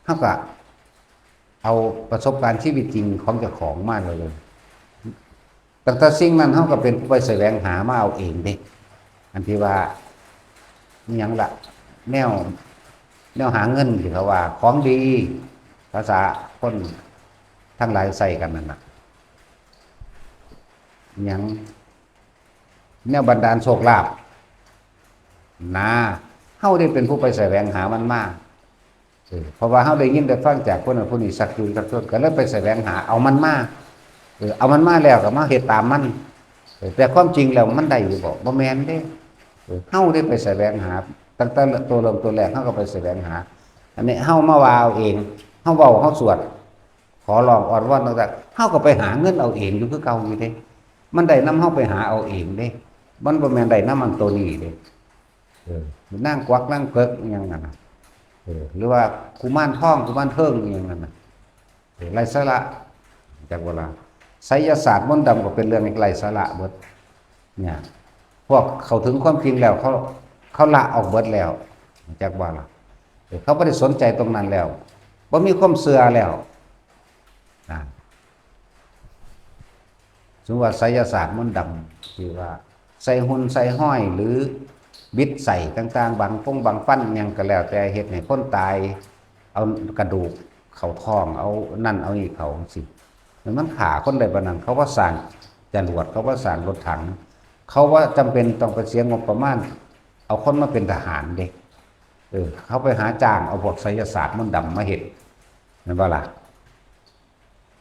เฮาก็เอาประสบการณ์ชีวิตจริงของเจ้าของมาเลย ตั้งแต่สิ่งนั้นเฮาก็เป็นผู้ไปแสวงหามาเอาเองเด้ อันที่ว่า อิหยังล่ะ แนว แนวหาเงินที่เขาว่า ของดี ภาษาคนทั้งหลายใส่กันนั่นน่ะ อิหยัง แนวบันดาลโชคลาภ นะ เฮาได้เป็นผู้ไปแสวงหามันมา เออ เพราะว่าเฮาได้ยินได้ฟังจากคนนั้นคนนี้ ชักจูงชักชวน ก็เลยไปแสวงหาเอามันมา เออ เอามันมาแล้วก็มาเฮ็ดตามมัน เออ แต่ความจริงแล้วมันได้อยู่บ่ บ่แม่นเด้ เออ เฮาได้ไปแสวงหา ตั้งแต่ตัวเริ่มต้นแรก เฮาก็ไปแสวงหา อันนี้เฮามาว่าเอาเอง เฮาเว้า เฮาสวด ขอร้องอ้อนวอนต่างๆ เฮาก็ไปหาเงินเอาเองอยู่คือเก่าอยู่เด้ มันได้นำเฮาไปหาเอาเองเด้ มันบ่แม่นได้นำอันโตนี้เด้ เออ นางกวักนางเผิกอิหยังนั่นน่ะ เออ หรือว่ากุมารทองกุมารเทิงอิหยังนั่นน่ะ เออ ไร้สาระ จักว่าล่ะ ไสยศาสตร์มนต์ดำก็เป็นเรื่องไร้สาระเบิด เนี่ย พวกเข้าถึงความจริงแล้ว เขา เขาละออกเบิดแล้ว จักว่าล่ะ เออ เขาบ่ได้สนใจตรงนั้นแล้ว บ่มีความเชื่อแล้ว นะ สมมุติว่าไสยศาสตร์มนต์ดำ ที่ว่าใส่หุ่นใส่ห้อย หรือบิดใส่ต่างๆ บังฟงบังฟันอิหยังก็แล้วแต่ เฮ็ดให้คนตาย เอากระดูกเข้าท้อง เอานั่นเอานี่เข้าจั่งซี้ มันฆ่าคนได้ปานนั้น เขาว่าสร้างจรวด เขาว่าสร้างรถถัง เขาว่าจำเป็นต้องไปเสียงบประมาณ เอาคนมาเป็นทหารเด้ เออ เขาไปหาจ้างเอาพวกไสยศาสตร์มนต์ดำมาเฮ็ด แม่นบ่ล่ะ?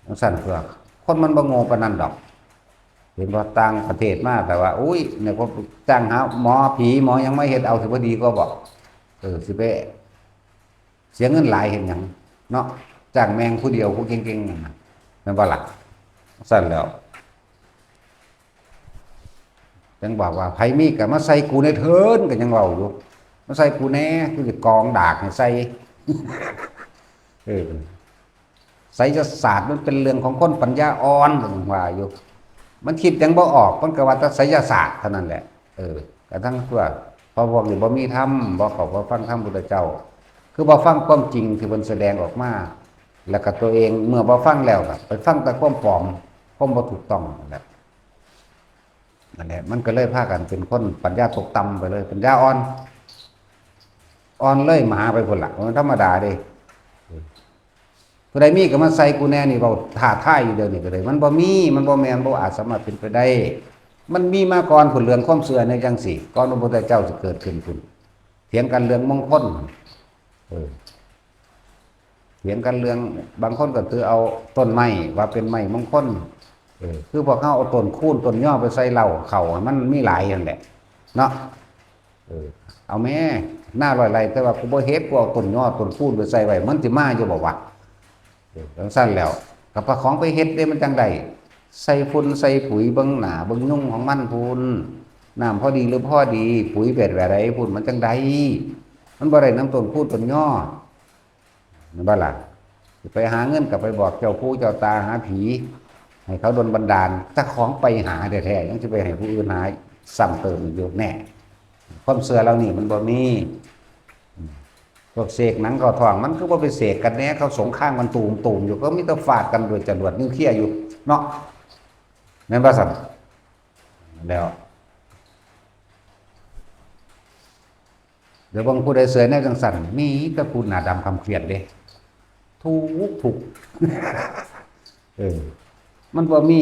จั่งซั้นเพื่อ คนมันบ่โง่ปานนั้นดอก เห็นบ่ ต่างประเทศมา แต่ว่า อุ้ย เนี่ย พวกจ้างหาหมอผีหมอหยังมาเฮ็ดเอา สิบ่ดีกว่าบ่? เออ สิไปเสียเงินหลายเฮ็ดหยังเนาะ จ้างแม่งผู้เดียว ผู้เก่งๆ นั่นน่ะ แม่นบ่ล่ะ? จั่งซั้นแล้ว จั่งบอกว่า "ไผมีก็มาใส่กูแหน่เถิน" ก็ยังเว้าอยู่ "มาใส่กูแหน่ กูสิกองดากให้ใส่" เออ ไสยศาสตร์มันเป็นเรื่องของคนปัญญาอ่อน ว่าอยู่ มันคิดหยังบ่ออก มันก็ว่าแต่ไสยศาสตร์เท่านั้นแหละ เออ กระทั่งพวก เพราะพวกนี้บ่มีธรรม บ่เข้าบ่ฟังธรรมพุทธเจ้า คือบ่ฟังความจริงที่เพิ่นแสดงออกมา แล้วก็ตัวเองเมื่อบ่ฟังแล้วก็ไปฟังแต่ความปลอม ความบ่ถูกต้องนั่นแหละ นั่นแหละ มันก็เลยพากันเป็นคนปัญญาตกต่ำไปเลย ปัญญาอ่อน อ่อนเลยหมาไปพุ้นล่ะ มันธรรมดาเด้ ผู้ใดมีก็มาใส่กูแหน่นี่ เว้าท้าทายอยู่เดี๋ยวนี้ก็เลย มันบ่มี มันบ่แม่น บ่อาจสามารถเป็นไปได้ มันมีมาก่อนพุ้น เรื่องความเชื่อในจั่งซี้ ก่อนพระพุทธเจ้าสิเกิดขึ้นพุ้น เถียงกันเรื่องมงคล เออ เถียงกันเรื่อง บางคนก็ถือเอาต้นไม้ว่าเป็นไม้มงคล เออ คือพวกเขาเอาต้นคูนต้นยอไปใส่เหล้าเข้า มันมีหลายนั่นแหละ เนาะ เออ เอาแม่ นาร้อยไร่ แต่ว่ากูบ่เฮ็ด กูเอาต้นยอต้นคูนไปใส่ไว้ มันสิมาอยู่บ่วะ? เออ จั่งซั้นแล้ว ก็พาของไปเฮ็ดเด้ มันจั่งได้ ใส่ฝุ่นใส่ปุ๋ยเบิ่งหน้าเบิ่งยุงของมันพุ้น น้ำพอดีหรือพอดี ปุ๋ยแบบใดพุ้น มันจั่งได้ มันบ่ได้นำต้นคูนต้นยอ แม่นบ่ล่ะ? สิไปหาเงินก็ไปบอกเจ้าปู่เจ้าตาหาผี ให้เขาดลบันดาล เจ้าของไปหาแท้ๆ ยังสิไปให้ผู้อื่นหาซ้ำเติมอีกอยู่ แน่ ความเชื่อเหล่านี้มันบ่มี อืม พวกเสกหนังเข้าท้อง มันคือบ่ไปเสกกันแน่ เขาสงครามกันตูมๆ อยู่ ก็มีแต่ฟาดกันด้วยจรวดนิวเคลียร์อยู่ เนาะ แม่นบ่ซั่น? แล้ว เดี๋ยวเบิ่งผู้ใดเชื่อแนวจั่งซั้น มีแต่ผู้หน้าดำคล้ำเครียดเด้ ทุกข์ ทุกข์ เออ มันบ่มี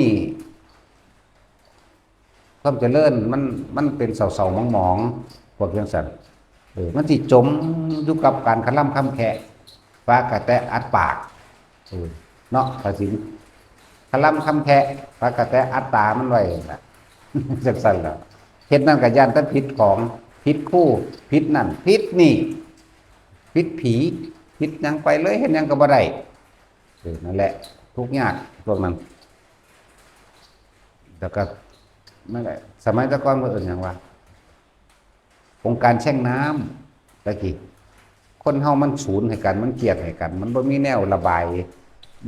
ความเจริญ มัน มันเป็นเศร้าๆหมองๆ พวกจั่งซั้น เออ มันสิจมอยู่กับการคะลำคำแคะ ปากกะแตะอัดปาก เออ เนาะ ภาษี คะลำคำแคะ ปากกะแตะอัดตามันไว้นั่นล่ะ จั่งซั้นแหล้ว เฮ็ดนั่นก็ย้านแต่ผิดของ ผิดครู ผิดนั่น ผิดนี่ ผิดผี ผิดหยังไปเลย เฮ็ดหยังก็บ่ได้ เออ นั่นแหละ ทุกข์ยากพวกนั้น แล้วก็ นั่นแหละ สมัยแต่ก่อนเพิ่นเอิ้นหยังวะ องค์การแช่งน้ำ ตะกี้ คนเฮามันสูนให้กัน มันเครียดให้กัน มันบ่มีแนวระบาย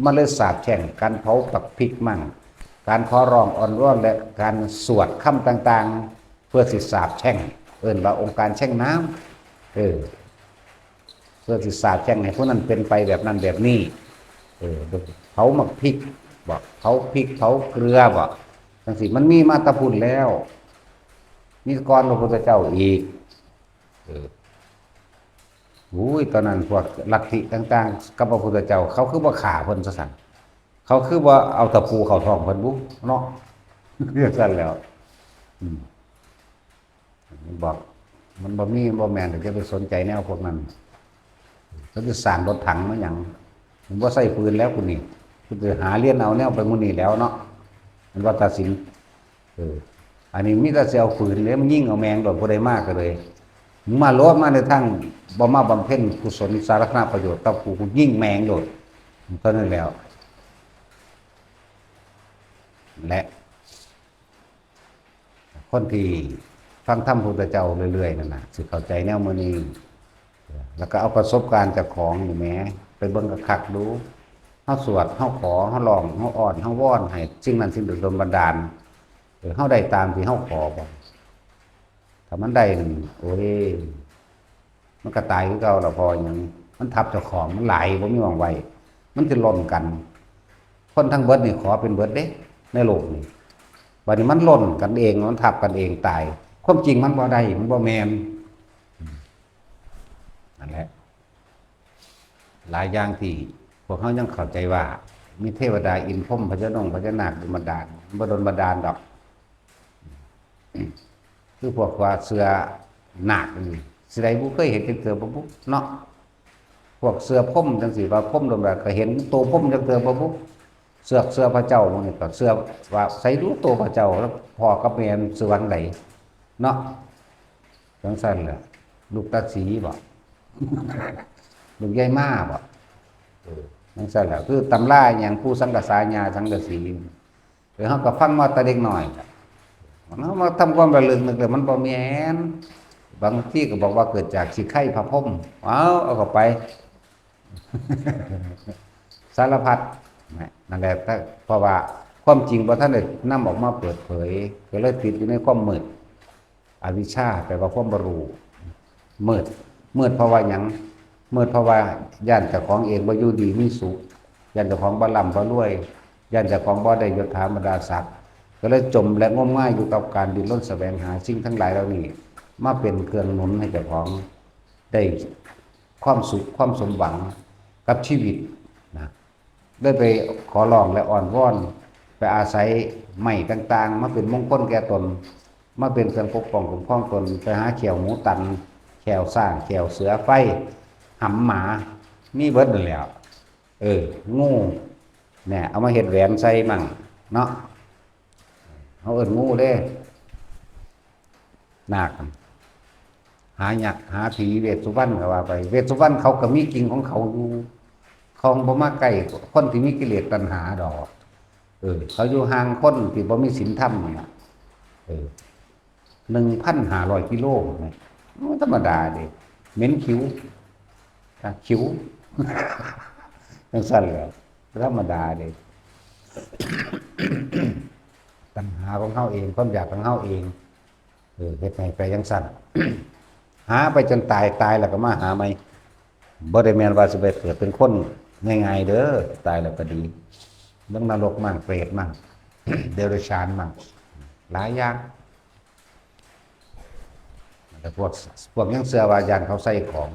มันเลยสาปแช่ง การเผาบักพริกมั่ง การขอร้องอ้อนวอน และการสวดคำต่างๆ เพื่อสิสาปแช่ง เอิ้นว่าองค์การแช่งน้ำ เออ เพื่อสิสาปแช่งให้ผู้นั้นเป็นไปแบบนั้นแบบนี้ เออ เผาหมากพริกบ่ เผาพริก เผาเกลือบ่ จั่งซี้ มันมีมาแต่พุ้นแล้ว มีก่อนพระพุทธเจ้าอีก เออ อุ้ย ตอนนั้นพวกลัทธิต่างๆ กับพระพุทธเจ้า เขาคือบ่ฆ่าเพิ่นซะซั่น เขาคือบ่เอาตะปูเข้าท้องเพิ่นบุ เนาะ จั่งซั้นแหล้ว อืม บอก มันบ่มี มันบ่แม่น อย่าไปสนใจแนวพวกนั้น เขาสิสร้างรถถังมาหยัง มันบ่ใส่ปืนแล้วกูนี่ กูสิหาเรียนเอาแนวไปมื้อนี้แล้วเนาะ มันว่าตัดสิน เออ อันนี้มีแต่สิเอาปืนเด้ มันยิงเอาแม่งโลด ผู้ใดมาก็เลย มึงมาโลด มาในทางบ่มาบำเพ็ญกุศลสาธารณประโยชน์กับกู กูยิงแม่งโลด เท่านั้นแล้ว และ คนที่ฟังธรรมพุทธเจ้าเรื่อยๆนั่นน่ะ สิเข้าใจแนวมื้อนี้ แล้วก็เอาประสบการณ์เจ้าของนี่แหม ไปเบิ่งคักๆดู เฮาสวด เฮาขอ เฮาร้อง เฮาอ้อน เฮาวอนให้สิ่งนั้นสิ่งนี้ดลบันดาล เออ เฮาได้ตามที่เฮาขอบ่ ถ้ามันได้นั่น โอ้ย มันก็ตายคือเก่าล่ะ เพราะหยัง มันทับเจ้าของ มันหลาย บ่มีหม่องไว้ มันสิหล่นกัน คนทั้งเบิดนี่ขอเป็นเบิดเด้ ในโลกนี้ บัดนี้มันหล่นกันเอง มันทับกันเองตาย ความจริงมันบ่ได้ มันบ่แม่น นั่นแหละ หลายอย่างที่พวกเฮายังเข้าใจว่า มีเทวดาอินทร์พรหมพญานงพญานาคโดนบันดาล บ่โดนบันดาลดอก คือพวกว่าเชื่อนาคนี่ สิได้บ่เคยเห็นจักเทื่อบ่บุเนาะ พวกเชื่อพรหมจังซี่ ว่าพรหมโดนบันดาล ก็เห็นตัวพรหมจักเทื่อบ่บุ เชื่อ เชื่อพระเจ้าหมู่นี้ก็เชื่อว่า ใส่ดูตัวพระเจ้า แล้วพ่อกับแม่มันสิหวังใดเนาะ จังซั่นแหละ ลูกตาสีบ่ ลูกยายมาบ่ เออ จังซั่นแหละ คือตำราหยัง ปู่สังกะสา ย่าสังกะสี เออ เฮาก็ฟังมาแต่เด็กน้อย เฮามาทำความระลึกนึกแล้วมันบ่แม่น บางทีก็บอกว่าเกิดจากขี้ไคร้พระพรหม เอา เอาเข้าไป สารพัด นะ นั่นแหละ ถ้า เพราะว่าความจริงบ่ทันได้นำออกมาเปิดเผย ก็เลยติดอยู่ในความมืด อวิชชา แปลว่าความบ่รู้ มืด มืดเพราะว่าหยัง มืดเพราะว่าย้านเจ้าของเองบ่อยู่ดีมีสุข ย้านเจ้าของบ่ร่ำบ่รวย ย้านเจ้าของบ่ได้ยศถาบรรดาศักดิ์ ก็เลยจมและงมงายอยู่กับการดิ้นรนแสวงหาสิ่งทั้งหลายเหล่านี้ มาเป็นเครื่องหนุนให้เจ้าของได้ความสุขความสมหวังกับชีวิตนะ ได้ไปขอร้องและอ้อนวอน ไปอาศัยไม้ต่างๆ มาเป็นมงคลแก่ตน มาเป็นเครื่องปกป้องคุ้มครองตน ไปหาแข้วหมูตัน แข้วช้าง แข้วเสือ ไฟ หำหมา มีเบิดนั่นแหละ เออ งู เนี่ย เอามาเฮ็ดแหวนใส่มั่งเนาะ เฮาเอิ้นงูเด้ นาค หายักษ์หาผี เวสสุวรรณก็ว่าไป เวสสุวรรณเขาก็มีกิ่งของเขาอยู่ เขาบ่มาใกล้คนที่มีกิเลสตัณหาดอก เออ เขาอยู่ห่างคนที่บ่มีศีลธรรมนี่ล่ะ เออ หนึ่งพันห้าร้อยกิโล นี่ มันธรรมดาเด้ เหม็นขิว อ่ะ ขิว จังซั่นแหละ ธรรมดาเด้ ตัณหาของเฮาเอง ความอยากของเฮาเอง เออ เฮ็ดให้ไปจังซั่น หาไปจนตาย ตายแล้วก็มาหาใหม่ บ่ได้แม่นว่าสิไปเกิดเป็นคนง่ายๆเด้อ ตายแล้วก็ดี ลงนรกมั่ง เปรตมั่ง เดรัจฉานมั่ง หลายอย่าง แต่พวก พวกยังเชื่อว่าย้านเขาใส่ของ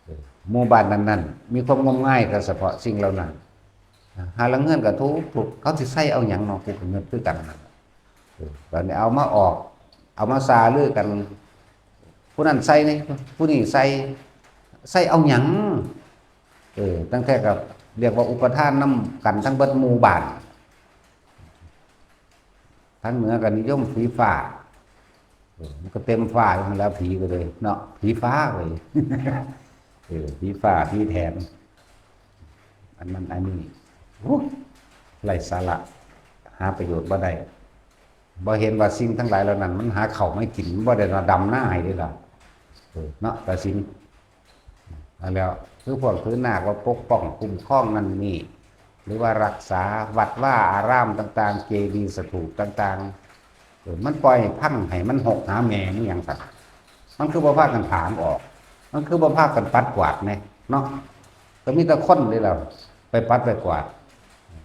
เออ หมู่บ้านนั้นๆ มีความงมงายกับเฉพาะสิ่งเหล่านั้น หาลังเงินก็ทุกข์ทุกข์ เขาสิใส่เอาหยังเนาะ กูก็เงินคือกันนั่น เออ บัดนี้เอามาออก เอามาซาลือกัน ผู้นั้นใส่นี่ ผู้นี้ใส่ ใส่เอาหยัง เออ ตั้งแต่ก็เรียกว่าอุปทานนำกันทั้งเบิดหมู่บ้าน ทางเหนือก็นิยมผีฟ้า เออ มันก็เต็มฟ้าอยู่หั่นแหล้ว ผีก็เลยเนาะ ผีฟ้าเลย เออ ผีฟ้า ผีแถน อันนั้นอันนี้ โอ้ ไร้สาระ หาประโยชน์บ่ได้ บ่เห็นว่าสิ่งทั้งหลายเหล่านั้น มันหาข้าวมาให้กิน มันบ่ได้มาดำนาให้เด้ล่ะ เออ เนาะ ตาสิน นั่นแหล้ว คือพวกถือนาคว่าปกป้องคุ้มครองนั่นนี่ หรือว่ารักษาวัดวาอารามต่างๆ เจดีย์สถูปต่างๆ เออ มันปล่อยให้พังให้มันหกหาแม่มันหยังซั่น มันคือบ่พากันถางออก มันคือบ่พากันปัดกวาดแหน่เนาะ ก็มีแต่คนนี่แหละไปปัดไปกวาด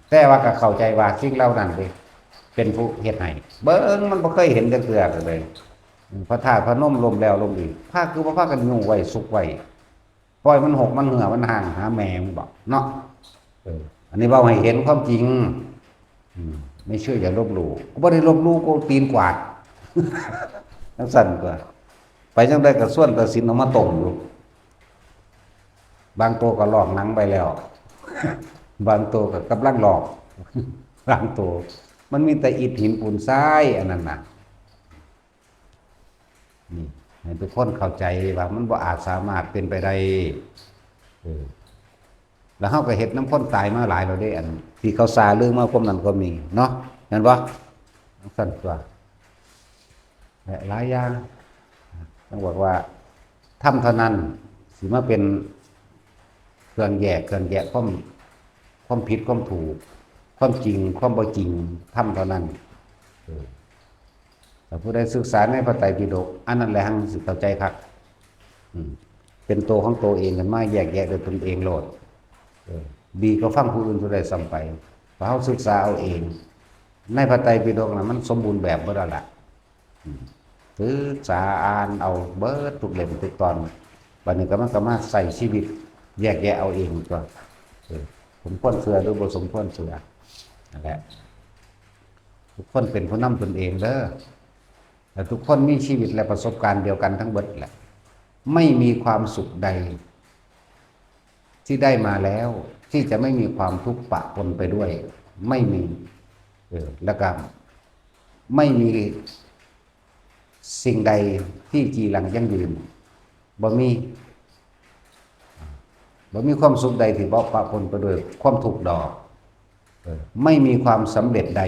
แต่ว่าก็เข้าใจว่าสิ่งเหล่านั้นเด้ เป็นผู้เฮ็ดให้ เบิ่งมันบ่เคยเห็นจักเทื่อเลย พระธาตุพนมล้มแล้วล้มอีก พาคือบ่พากันยุงไว้สุกไว้ ปล่อยมันหกมันเหื่อมันห่างหาแม่มันบอกเนาะ เออ อันนี้เว้าให้เห็นความจริง อืม ไม่เชื่ออย่าลบหลู่ กูบ่ได้ลบหลู่ กูตีนกวาด จังซั่นกว่า ไปจังใดก็ส่วนตัดสินออกมาต้มอยู่ บางตัวก็ลอกหนังไปแล้ว บางตัวก็กำลังลอก บางตัว มันมีแต่อิฐหินปูนทรายอันนั้นน่ะ นี่ ให้ทุกคนเข้าใจว่ามันบ่อาจสามารถเป็นไปได้ เออ แล้วเฮาก็เฮ็ดนำคนตายมาหลายแล้วเด้ อันที่เขาซาลือมาความนั้นก็มีเนาะ แม่นบ่ จังซั่นตัว และหลายอย่าง ต้องบอกว่า ธรรมเท่านั้น สิมาเป็นเครื่องแยก เครื่องแยกความ ความผิดความถูก ความจริงความบ่จริง ธรรมเท่านั้น เออ ถ้าผู้ใดศึกษาในพระไตรปิฎก อันนั้นแหละหังสิเข้าใจคัก อืม เป็นตัวของตัวเองขึ้นมา แยกแยะโดยตนเองโลด เออ ดีกว่าฟังผู้อื่นผู้ใดซ้ำไป เพราะเฮาศึกษาเอาเอง ในพระไตรปิฎกน่ะ มันสมบูรณ์แบบเบิดแล้วล่ะ อืม ศึกษาอ่านเอาเบิดทุกเล่มทุกตอน บัดนี้ก็มันก็มาใช้ชีวิต แยกแยะเอาเองตัว เออ สมควรเชื่อหรือบ่สมควรเชื่อ นั่นแหละ ทุกคนเป็นผู้นำตนเองเด้อ และทุกคนมีชีวิตและประสบการณ์เดียวกันทั้งเบิดแหละ ไม่มีความสุขใด ที่ได้มาแล้ว ที่จะไม่มีความทุกข์ปะปนไปด้วย ไม่มี เออ แล้วก็ไม่มีสิ่งใดที่จีรังยั่งยืน บ่มี บ่มีความสุขใดที่บ่ปะปนไปด้วยความทุกข์ดอก เออ ไม่มีความสำเร็จใด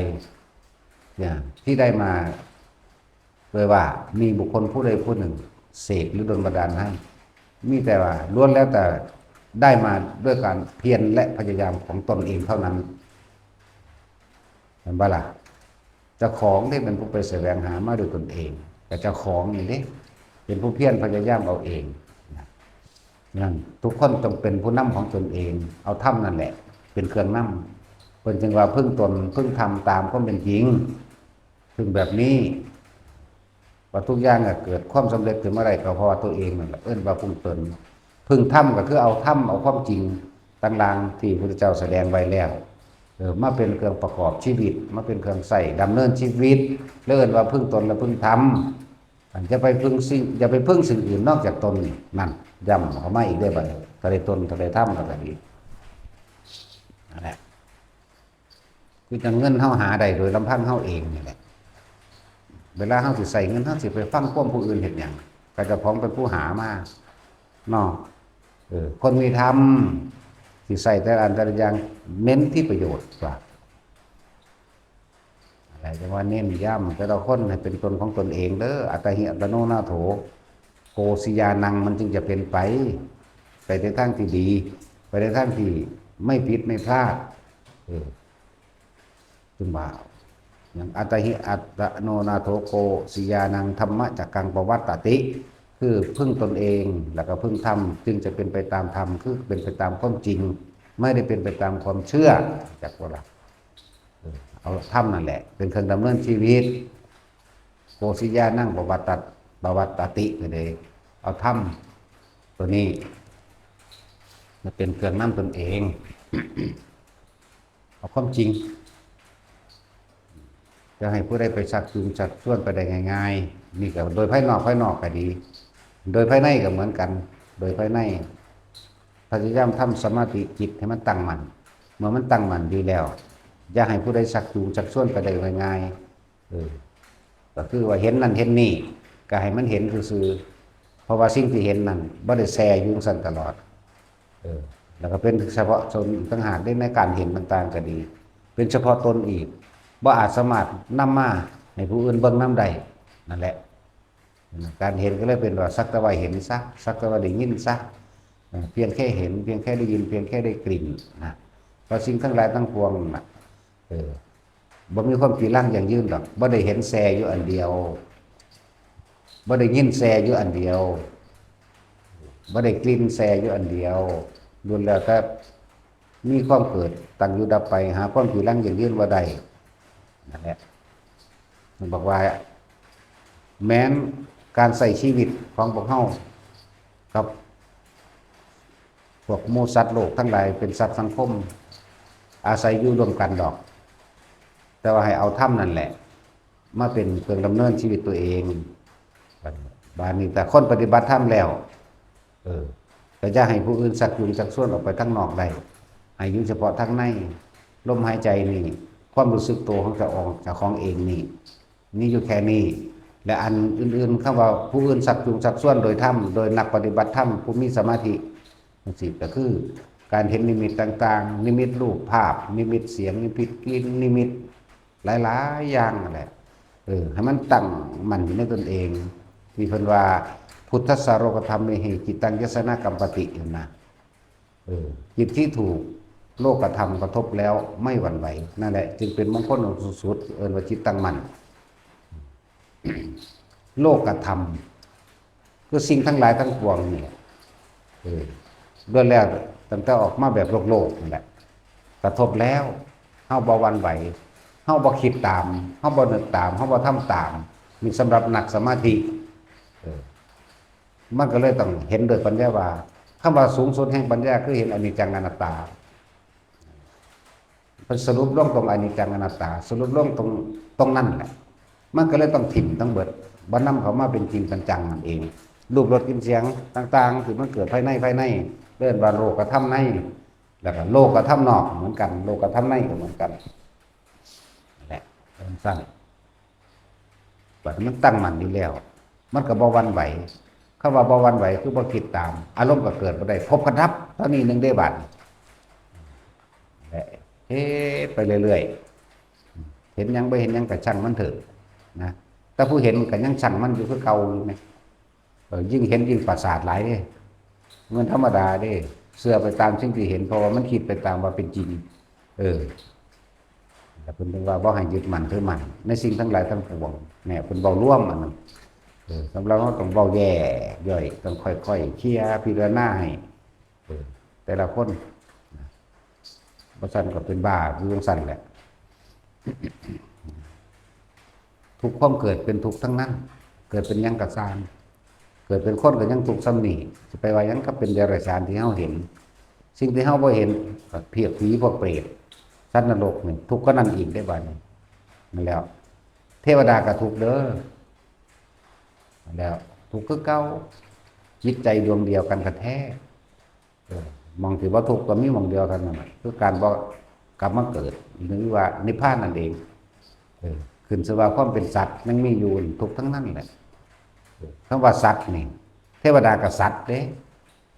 เนี่ย ที่ได้มา โดยว่ามีบุคคลผู้ใดผู้หนึ่งเสกหรือดลบันดาลให้ มีแต่ว่าล้วนแล้วแต่ได้มาด้วยการเพียรและพยายามของตนเองเท่านั้น เห็นปะล่ะ เจ้าของที่เป็นผู้ไปแสวงหามาด้วยตนเอง แต่เจ้าของนี่เด้เป็นผู้เพียรพยายามเอาเองนะ นั่น ทุกคนต้องเป็นผู้นำของตนเอง เอาธรรมนั่นแหละ เป็นเครื่องนำ เพิ่นจึงว่าพึ่งตน พึ่งธรรมตามความเป็นจริง พึ่งแบบนี้ ว่าทุกอย่างอะเกิดความสำเร็จขึ้นมาได้ก็เพราะว่าตัวเองนั่นแหละ เอิ้นว่าพึ่งตน พึ่งธรรมก็คือเอาธรรม เอาความจริงต่างๆที่พระพุทธเจ้าแสดงไว้แล้ว เออ มาเป็นเครื่องประกอบชีวิต มาเป็นเครื่องใช้ดำเนินชีวิต แล้วเอิ้นว่าพึ่งตนและพึ่งธรรม อย่าไปพึ่งสิ่ง อย่าไปพึ่งสิ่งอื่นนอกจากตนนี่ นั่น ย้ำเข้ามาอีกได้อบัดนี้ ถ้าได้ตน ถ้าได้ธรรม แล้วก็ดี นั่นแหละ คือจั่งเงินเฮาหาได้โดยลำพังเฮาเองนี่แหละ เวลาเฮาสิใช้เงิน เฮาสิไปฟังความผู้อื่นเฮ็ดหยัง ก็เจ้าของเป็นผู้หามา เนาะ เออ คนมีธรรม สิใช้แต่ละอันแต่ละอย่าง เน้นที่ประโยชน์กว่า อะไรจะว่าเน้นย้ำแต่ละคนให้เป็นตนของตนเองเด้อ อัตตาหิอัตโนนาโถ โกสิยานัง มันจึงจะเป็นไป ไปในทางที่ดี ไปในทางที่ไม่ผิดไม่พลาด เออ จึงว่า อย่างอัตตาหิอัตโนนาโถ โกสิยานัง ธรรมจักกังปวัตตติ คือพึ่งตนเอง แล้วก็พึ่งธรรม จึงจะเป็นไปตามธรรม คือเป็นไปตามความจริง ไม่ได้เป็นไปตามความเชื่อ จักว่าล่ะ เออ เอาธรรมนั่นแหละ เป็นเครื่องดำเนินชีวิต โกสิยานังปวัตตะ ปวัตตติ ก็เลยเอาธรรมตัวนี้มาเป็นเครื่องนำตนเอง เอาความจริง จะให้ผู้ใดไปชักจูงชักชวนไปได้ง่ายๆ นี่ก็โดยภายนอก ภายนอกก็ดี โดยภายในก็เหมือนกัน โดยภายใน พยายามทำสมาธิจิตให้มันตั้งมั่น เมื่อมันตั้งมั่นดีแล้ว อย่าให้ผู้ใดชักจูงชักชวนไปได้ง่ายๆ เออ ก็คือว่าเห็นนั่นเห็นนี่ ก็ให้มันเห็นซื่อๆ เพราะว่าสิ่งที่เห็นนั่นบ่ได้แช่อยู่จั่งซั้นตลอด เออ แล้วก็เป็นเฉพาะตนอีกต่างหากเด้ ในการเห็นต่างๆ ก็ดี เป็นเฉพาะตนอีก บ่อาจสามารถนำมาให้ผู้อื่นเบิ่งนำได้ นั่นแหละ การเห็นก็เลยเป็นว่าสักแต่ว่าเห็นซะ สักแต่ว่าได้ยินซะ เออ เพียงแค่เห็น เพียงแค่ได้ยิน เพียงแค่ได้กลิ่นนะ เพราะสิ่งทั้งหลายทั้งปวงน่ะ เออ บ่มีความจีรังยั่งยืนดอก บ่ได้เห็นแช่อยู่อันเดียว บ่ได้ยินแช่อยู่อันเดียว บ่ได้กลิ่นแช่อยู่อันเดียว ล้วนแล้วแต่มีความเกิด ตั้งอยู่ดับไป หาความจีรังยั่งยืนบ่ได้ นั่นแหละ มันบอกว่า แม้นการใช้ชีวิตของพวกเฮากับ พวกหมู่สัตว์โลกทั้งหลายเป็นสัตว์สังคม อาศัยอยู่ร่วมกันดอก แต่ว่าให้เอาธรรมนั่นแหละ มาเป็นเครื่องดำเนินชีวิตตัวเอง บาดนี้แต่คนปฏิบัติธรรมแล้ว เออ ก็อย่าให้ผู้อื่นชักจูงชักชวนออกไปทางนอกได้ ให้อยู่เฉพาะทางใน ลมหายใจนี่ ความรู้สึกตัวของเจ้าของ เจ้าของเองนี่ มีอยู่แค่นี้ และอันอื่นๆ คำว่าผู้อื่นชักจูงชักชวนโดยธรรม โดยนักปฏิบัติธรรม ผู้มีสมาธิ จั่งซี้ก็คือการเห็นนิมิตต่างๆ นิมิตรูปภาพ นิมิตเสียง นิมิตกลิ่น นิมิตหลายๆ อย่างนั่นแหละ เออ ให้มันตั้งมั่นอยู่ในตนเอง ที่เพิ่นว่า "พุทธัสสะโลกธรรมเมหิ จิตตังยัสสะนะกัมปติ" นั่นนะ เออ จิตที่ถูกโลกธรรมกระทบแล้วไม่หวั่นไหว นั่นแหละ จึงเป็นมงคลอันสูงสุด เอิ้นว่าจิตตั้งมั่น โลกธรรม คือสิ่งทั้งหลายทั้งปวงนี่แหละ เออ ล้วนแล้วตั้งแต่ออกมาแบบโลกๆ นั่นแหละ กระทบแล้ว เฮาบ่หวั่นไหว เฮาบ่คิดตาม เฮาบ่นึกตาม เฮาบ่ทำตาม นี่สำหรับนักสมาธิ เออ มันก็เลยต้องเห็นโดยปัญญาว่า คำว่าสูงสุดแห่งปัญญาคือเห็นอนิจจังอนัตตา เพิ่นสรุปลงตรงอนิจจังอนัตตา สรุปลงตรง ตรงนั้นแหละ มันก็เลยต้องถิ่มทั้งเบิด บ่นำเข้ามาเป็นจริงเป็นจังนั่นเอง รูปรสกลิ่นเสียงต่างๆ ที่มันเกิดภายใน ภายใน เอิ้นว่าโลกธรรมใน แล้วก็โลกธรรมนอกเหมือนกัน โลกธรรมในก็เหมือนกัน นั่นแหละ เป็นสั้น บัดนี้มันตั้งมั่นอยู่แล้ว มันก็บ่หวั่นไหว คำว่าบ่หวั่นไหวคือบ่คิดตาม อารมณ์ก็เกิดบ่ได้ พบกับดับ เท่านี้หนึ่งได้บัด และเฮ็ดไปเรื่อยๆ เห็นหยังบ่เห็นหยังก็ช่างมันเถอะนะ แต่ผู้เห็นก็ยังช่างมันอยู่คือเก่าอยู่แหม เออ ยิ่งเห็นยิ่งประสาทหลายเด้ มันธรรมดาเด้ เชื่อไปตามสิ่งที่เห็น เพราะว่ามันคิดไปตามว่าเป็นจริง เออ แล้วเพิ่นถึงว่าบ่ให้ยึดมั่นถือมั่นในสิ่งทั้งหลายทั้งปวง เนี่ยเพิ่นเว้ารวมอันนั้น เออ สำหรับเราต้องเว้าแยกย่อย ต้องค่อยๆ เคลียร์พิจารณาให้ เออ แต่ละคนนะ บ่ซั้นก็เป็นบ้าอยู่จั่งซั้นแหละ ทุกความเกิดเป็นทุกข์ทั้งนั้น เกิดเป็นหยังก็ซ่าง เกิดเป็นคนก็ยังทุกข์ส่ำนี้ สิไปว่าหยังกับเป็นเดรัจฉานที่เฮาเห็น สิ่งที่เฮาบ่เห็น พวกผี พวกเปรต สัตว์นรกนี่ ทุกข์กว่านั้นอีกได้บัดนี้ นั่นแหล้ว เทวดาก็ทุกข์เด้อ นั่นแหล้ว ทุกข์คือเก่า จิตใจดวงเดียวกันแท้ๆ เออ หม่องที่บ่ทุกข์ก็มีหม่องเดียวเท่านั้นน่ะ คือการบ่กลับมาเกิด หรือว่านิพพานนั่นเอง เออ ขึ้นชื่อว่าความเป็นสัตว์ยังมีอยู่ ทุกข์ทั้งนั้นแหละ เออ คำว่าสัตว์นี่ เทวดาก็สัตว์เด้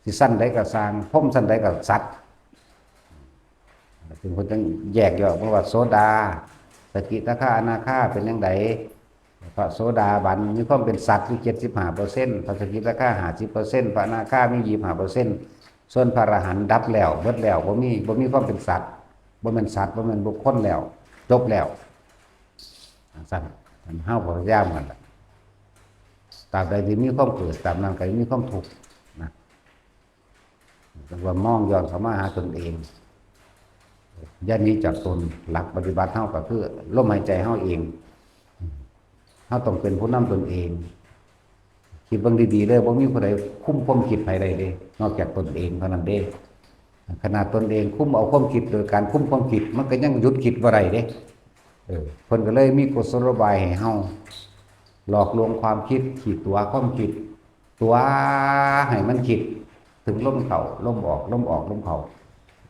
สิชั้นใดก็ซ่าง พรหมชั้นใดก็สัตว์ ซึ่งเพิ่นต้องแยกย่อย เพราะว่าโสดา สกิทาคา อนาคาเป็นจั่งใด พระโสดาบันมีความเป็นสัตว์อยู่ เจ็ดสิบห้าเปอร์เซ็นต์ พระสกิทาคา ห้าสิบเปอร์เซ็นต์ พระอนาคามี ยี่สิบห้าเปอร์เซ็นต์ ส่วนพระอรหันต์ดับแล้ว เบิดแล้ว บ่มี บ่มีความเป็นสัตว์ บ่แม่นสัตว์ บ่แม่นบุคคลแล้ว จบแล้ว จั่งซั้น เฮาพยายามกันล่ะ ตราบใดที่มีความเกิด ตราบนั้นก็มีความทุกข์นะ เรียกว่ามองย้อนเข้ามาหาตนเอง อย่าหนีจากตน หลักปฏิบัติเฮาก็คือลมหายใจเฮาเอง เฮาต้องเป็นผู้นำตนเอง คิดเบิ่งดีๆเด้อ บ่มีผู้ใดคุมความคิดไผได้เด้ นอกจากตนเองเท่านั้นเด้ ขนาดตนเองคุมเอาความคิดโดยการคุมความคิด มันก็ยังหยุดคิดบ่ได้เด้ เออ เพิ่นก็เลยมีกุศโลบายให้เฮา หลอกลวงความคิด ขีดตั๋วความคิด ตั๋วให้มันคิด ถึงลมเข้า ลมออก ลมออก ลมเข้า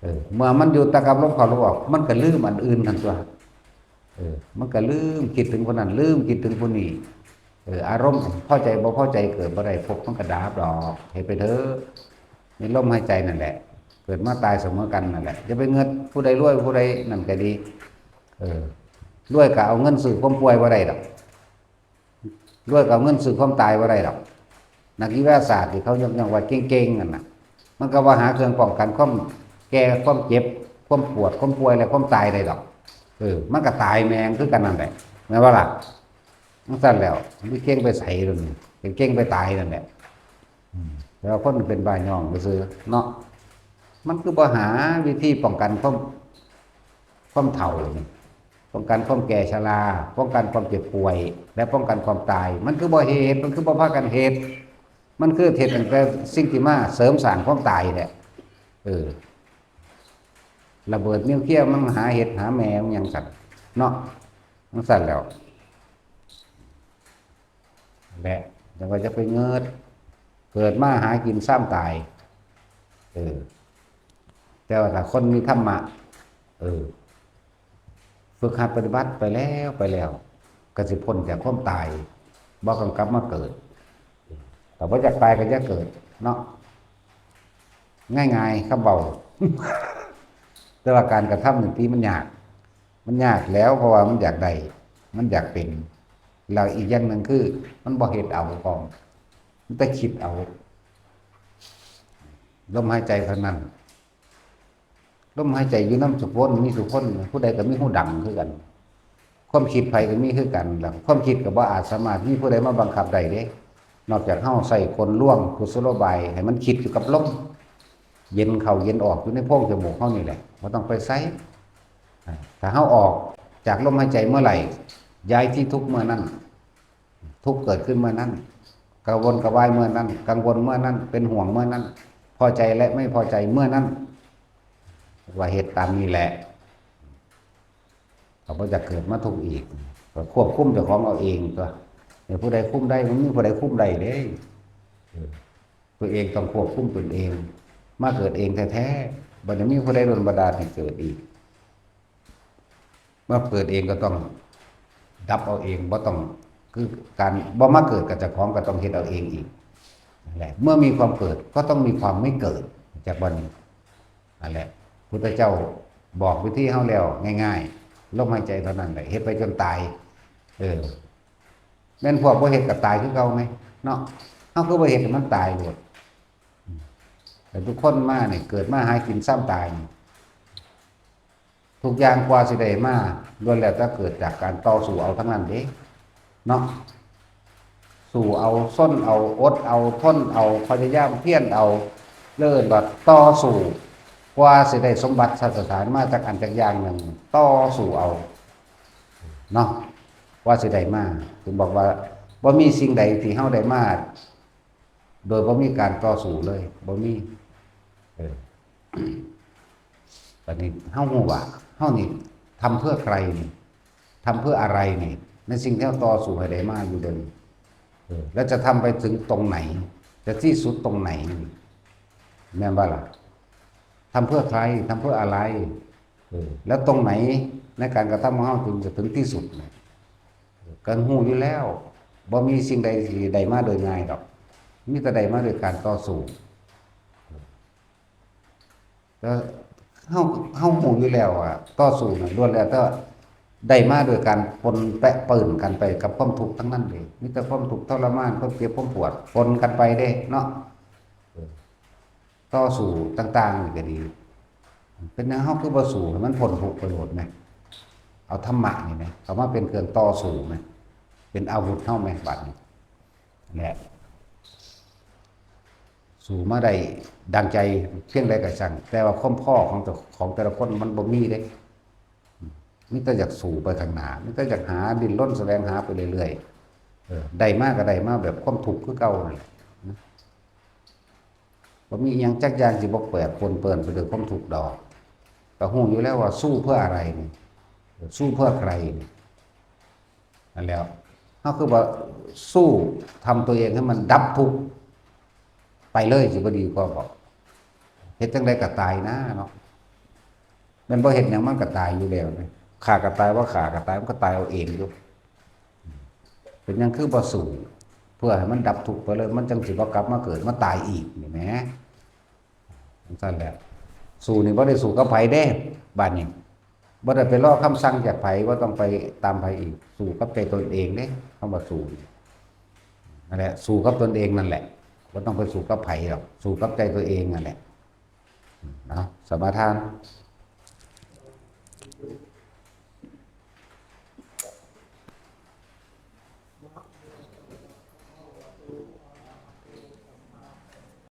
เออ เมื่อมันอยู่แต่กับลมเข้า ลมออก มันก็ลืมอันอื่นนั่นตั๊ว เออ มันก็ลืมคิดถึงผู้นั้น ลืมคิดถึงผู้นี้ เออ อารมณ์พอใจบ่พอใจเกิดบ่ได้ ภพมันก็ดับดอก เฮ็ดไปเถอะ ในลมหายใจนั่นแหละ เกิดมาตายเสมอกันนั่นแหละ อย่าไปเงิดผู้ใดรวยผู้ใดนั่นก็ดี เออ รวยก็เอาเงินซื้อความป่วยบ่ได้ดอก รวยก็เอาเงินซื้อความตายบ่ได้ดอก นักวิทยาศาสตร์ที่เขายกย่องว่าเก่งๆนั่นน่ะ มันก็บ่หาเครื่องป้องกันความแก่ ความเจ็บ ความปวด ความป่วย และความตายได้ดอก เออ มันก็ตายแม่งคือกันนั่นแหละ แม่นบ่ล่ะ? จั่งซั้นแล้ว มันเก่งไปไสโดน เก่งไปตายนั่นแหละ อืม แต่ว่าคนเป็นบ้าย่องซื่อๆเนาะ มันคือบ่หาวิธีป้องกันความ ความเฒ่านี่ ป้องกันความแก่ชรา ป้องกันความเจ็บป่วย และป้องกันความตาย มันคือบ่เฮ็ด มันคือบ่พากันเฮ็ด มันคือเฮ็ดตั้งแต่สิ่งที่มาเสริมสร้างความตายแหละ เออ ระเบิดนิวเคลียร์มันหาเฮ็ดหาแม่มันหยังซั่นเนาะ จั่งซั้นแล้ว และจั่งว่าจะไปเงิด เกิดมาหากินซ้ำตาย เออ แต่ว่าถ้าคนมีธรรมะ เออ ฝึกหัดปฏิบัติไปแล้ว ไปแล้ว ก็สิพ้นจากความตาย บ่ต้องกลับมาเกิด ถ้าบ่อยากตายก็อย่าเกิดเนาะ ง่ายๆ คำเว้า แต่ว่าการกระทำนี่ติมันยาก มันยากแล้ว เพราะว่ามันอยากได้ มันอยากเป็น แล้วอีกอย่างหนึ่งคือ มันบ่เฮ็ดเอาพร้อม มันแต่คิดเอา ลมหายใจเท่านั้น ลมหายใจอยู่นำซุคน มีซุคน ผู้ใดก็มีฮูดังคือกัน ความคิดไผก็มีคือกัน แล้วความคิดก็บ่อาจสามารถมีผู้ใดมาบังคับได้เด้ นอกจากเฮาใช้กลลวงกุศโลบายให้มันคิดอยู่กับลม เย็นเข้าเย็นออกอยู่ในโพรงจมูกเฮานี่แหละ บ่ต้องไปไส อ่า ถ้าเฮาออกจากลมหายใจเมื่อไหร่ ย้ายที่ทุกข์เมื่อนั้น ทุกข์เกิดขึ้นเมื่อนั้น กระวนกระวายเมื่อนั้น กังวลเมื่อนั้น เป็นห่วงเมื่อนั้น พอใจและไม่พอใจเมื่อนั้น ว่าเฮ็ดตามนี้แหละ ก็บ่อยากเกิดมาทุกข์อีก ก็ควบคุมเจ้าของเอาเองตัว เนี่ย ผู้ใดคุมได้ มันมีผู้ใดคุมได้เด้ เออ ตัวเองต้องควบคุมตนเอง มาเกิดเองแท้ๆ บ่ได้มีผู้ใดดลบันดาลให้เกิดอีก มาเกิดเองก็ต้องดับเอาเอง บ่ต้อง คือการบ่มาเกิดกับเจ้าของก็ต้องเฮ็ดเอาเองอีก นั่นแหละ เมื่อมีความเกิดก็ต้องมีความไม่เกิด จากวันนี้ นั่นแหละ พุทธเจ้าบอกวิธีเฮาแล้วง่ายๆ ลมหายใจเท่านั้นแหละ เฮ็ดไปจนตาย เออ แม่นพวกบ่เฮ็ดก็ตายคือเก่าไหม เนาะ เฮาคือบ่เฮ็ดให้มันตายโลด แต่ทุกคนมาเนี่ย เกิดมาหากินซ้ำตายนี่ ทุกอย่างกว่าสิได้มา ล้วนแล้วแต่เกิดจากการต่อสู้เอาทั้งนั้นเด้ เนาะ สู้เอา ซนเอา อดเอา ทนเอา พยายามเพียรเอา เอิ้นว่าต่อสู้ กว่าสิได้สมบัติสถานมาจากอันจากอย่างหนึ่ง ต่อสู้เอา เนาะ กว่าสิได้มา ถึงบอกว่า บ่มีสิ่งใดที่เฮาได้มา โดยบ่มีการต่อสู้เลย บ่มี เออ บัดนี้เฮาฮู้ว่า เฮานี่ทำเพื่อใครนี่ ทำเพื่ออะไรนี่ ในสิ่งที่เฮาต่อสู้ให้ได้มาอยู่เดี๋ยวนี้ เออ แล้วจะทำไปถึงตรงไหน จะที่สุดตรงไหน แม่นบ่ล่ะ ทำเพื่อใคร ทำเพื่ออะไร เออ แล้วตรงไหนในการกระทำของเฮาถึงจะถึงที่สุดเนี่ย เออ ก็ฮู้อยู่แล้ว บ่มีสิ่งใดที่ได้มาโดยง่ายดอก มีแต่ได้มาโดยการต่อสู้ แล้วเฮา เฮาฮู้อยู่แล้วอะ ต่อสู้น่ะ ล้วนแล้วแต่ได้มาโดยการปนแปะปนกันไปกับความทุกข์ทั้งนั้นเลย มีแต่ความทุกข์ทรมาน ความเจ็บ ความปวด ปนกันไปเด้เนาะ เออ ต่อสู้ต่างๆนี่ก็ดี เป็นหยังเฮาคือบ่สู้ให้มันพ้นทุกข์ไปโลดแหม เอาธรรมะนี่แหม เข้ามาเป็นเครื่องต่อสู้แหม เป็นอาวุธเฮาแหม บัดนี้ แหละ สู้มาได้ดังใจเพียงใดก็ช่าง แต่ว่าความพอของเจ้า ของแต่ละคนมันบ่มีเด้ มีแต่อยากสู้ไปข้างหน้า มีแต่อยากหา ดิ้นรนแสวงหาไปเรื่อยๆ เออ ได้มาก็ได้มาแบบความทุกข์คือเก่านั่นแหละ บ่มีอิหยังจักอย่างสิบ่แปดปนเปื้อนไปด้วยความทุกข์ดอก ก็ฮู้อยู่แล้วว่าสู้เพื่ออะไรนี่ สู้เพื่อใครนี่ นั่นแหล้ว เฮาคือว่าสู้ทำตัวเองให้มันดับทุกข์ไปเลยสิบ่ดีกว่าบ่ เฮ็ดจั่งใดก็ตายนะเนาะ แม่นบ่เฮ็ดหยังมันก็ตายอยู่แล้วนะ ฆ่าก็ตาย บ่ฆ่าก็ตาย มันก็ตายเอาเองอยู่ เป็นหยังคือบ่สู้ เพื่อให้มันดับทุกข์ไปเลย มันจั่งสิบ่กลับมาเกิดมาตายอีกนี่แหม จั่งซั่นแหละ สู้นี่บ่ได้สู้กับไผเด้ บัดนี้ บ่ได้ไปรอคำสั่งจากไผ บ่ต้องไปตามไผอีก สู้กับใจตนเองเด้ คำว่าสู้นี่ นั่นแหละ สู้กับตนเองนั่นแหละ บ่ต้องไปสู้กับไผหรอก สู้กับใจตัวเองนั่นแหละ เนาะ สมาทาน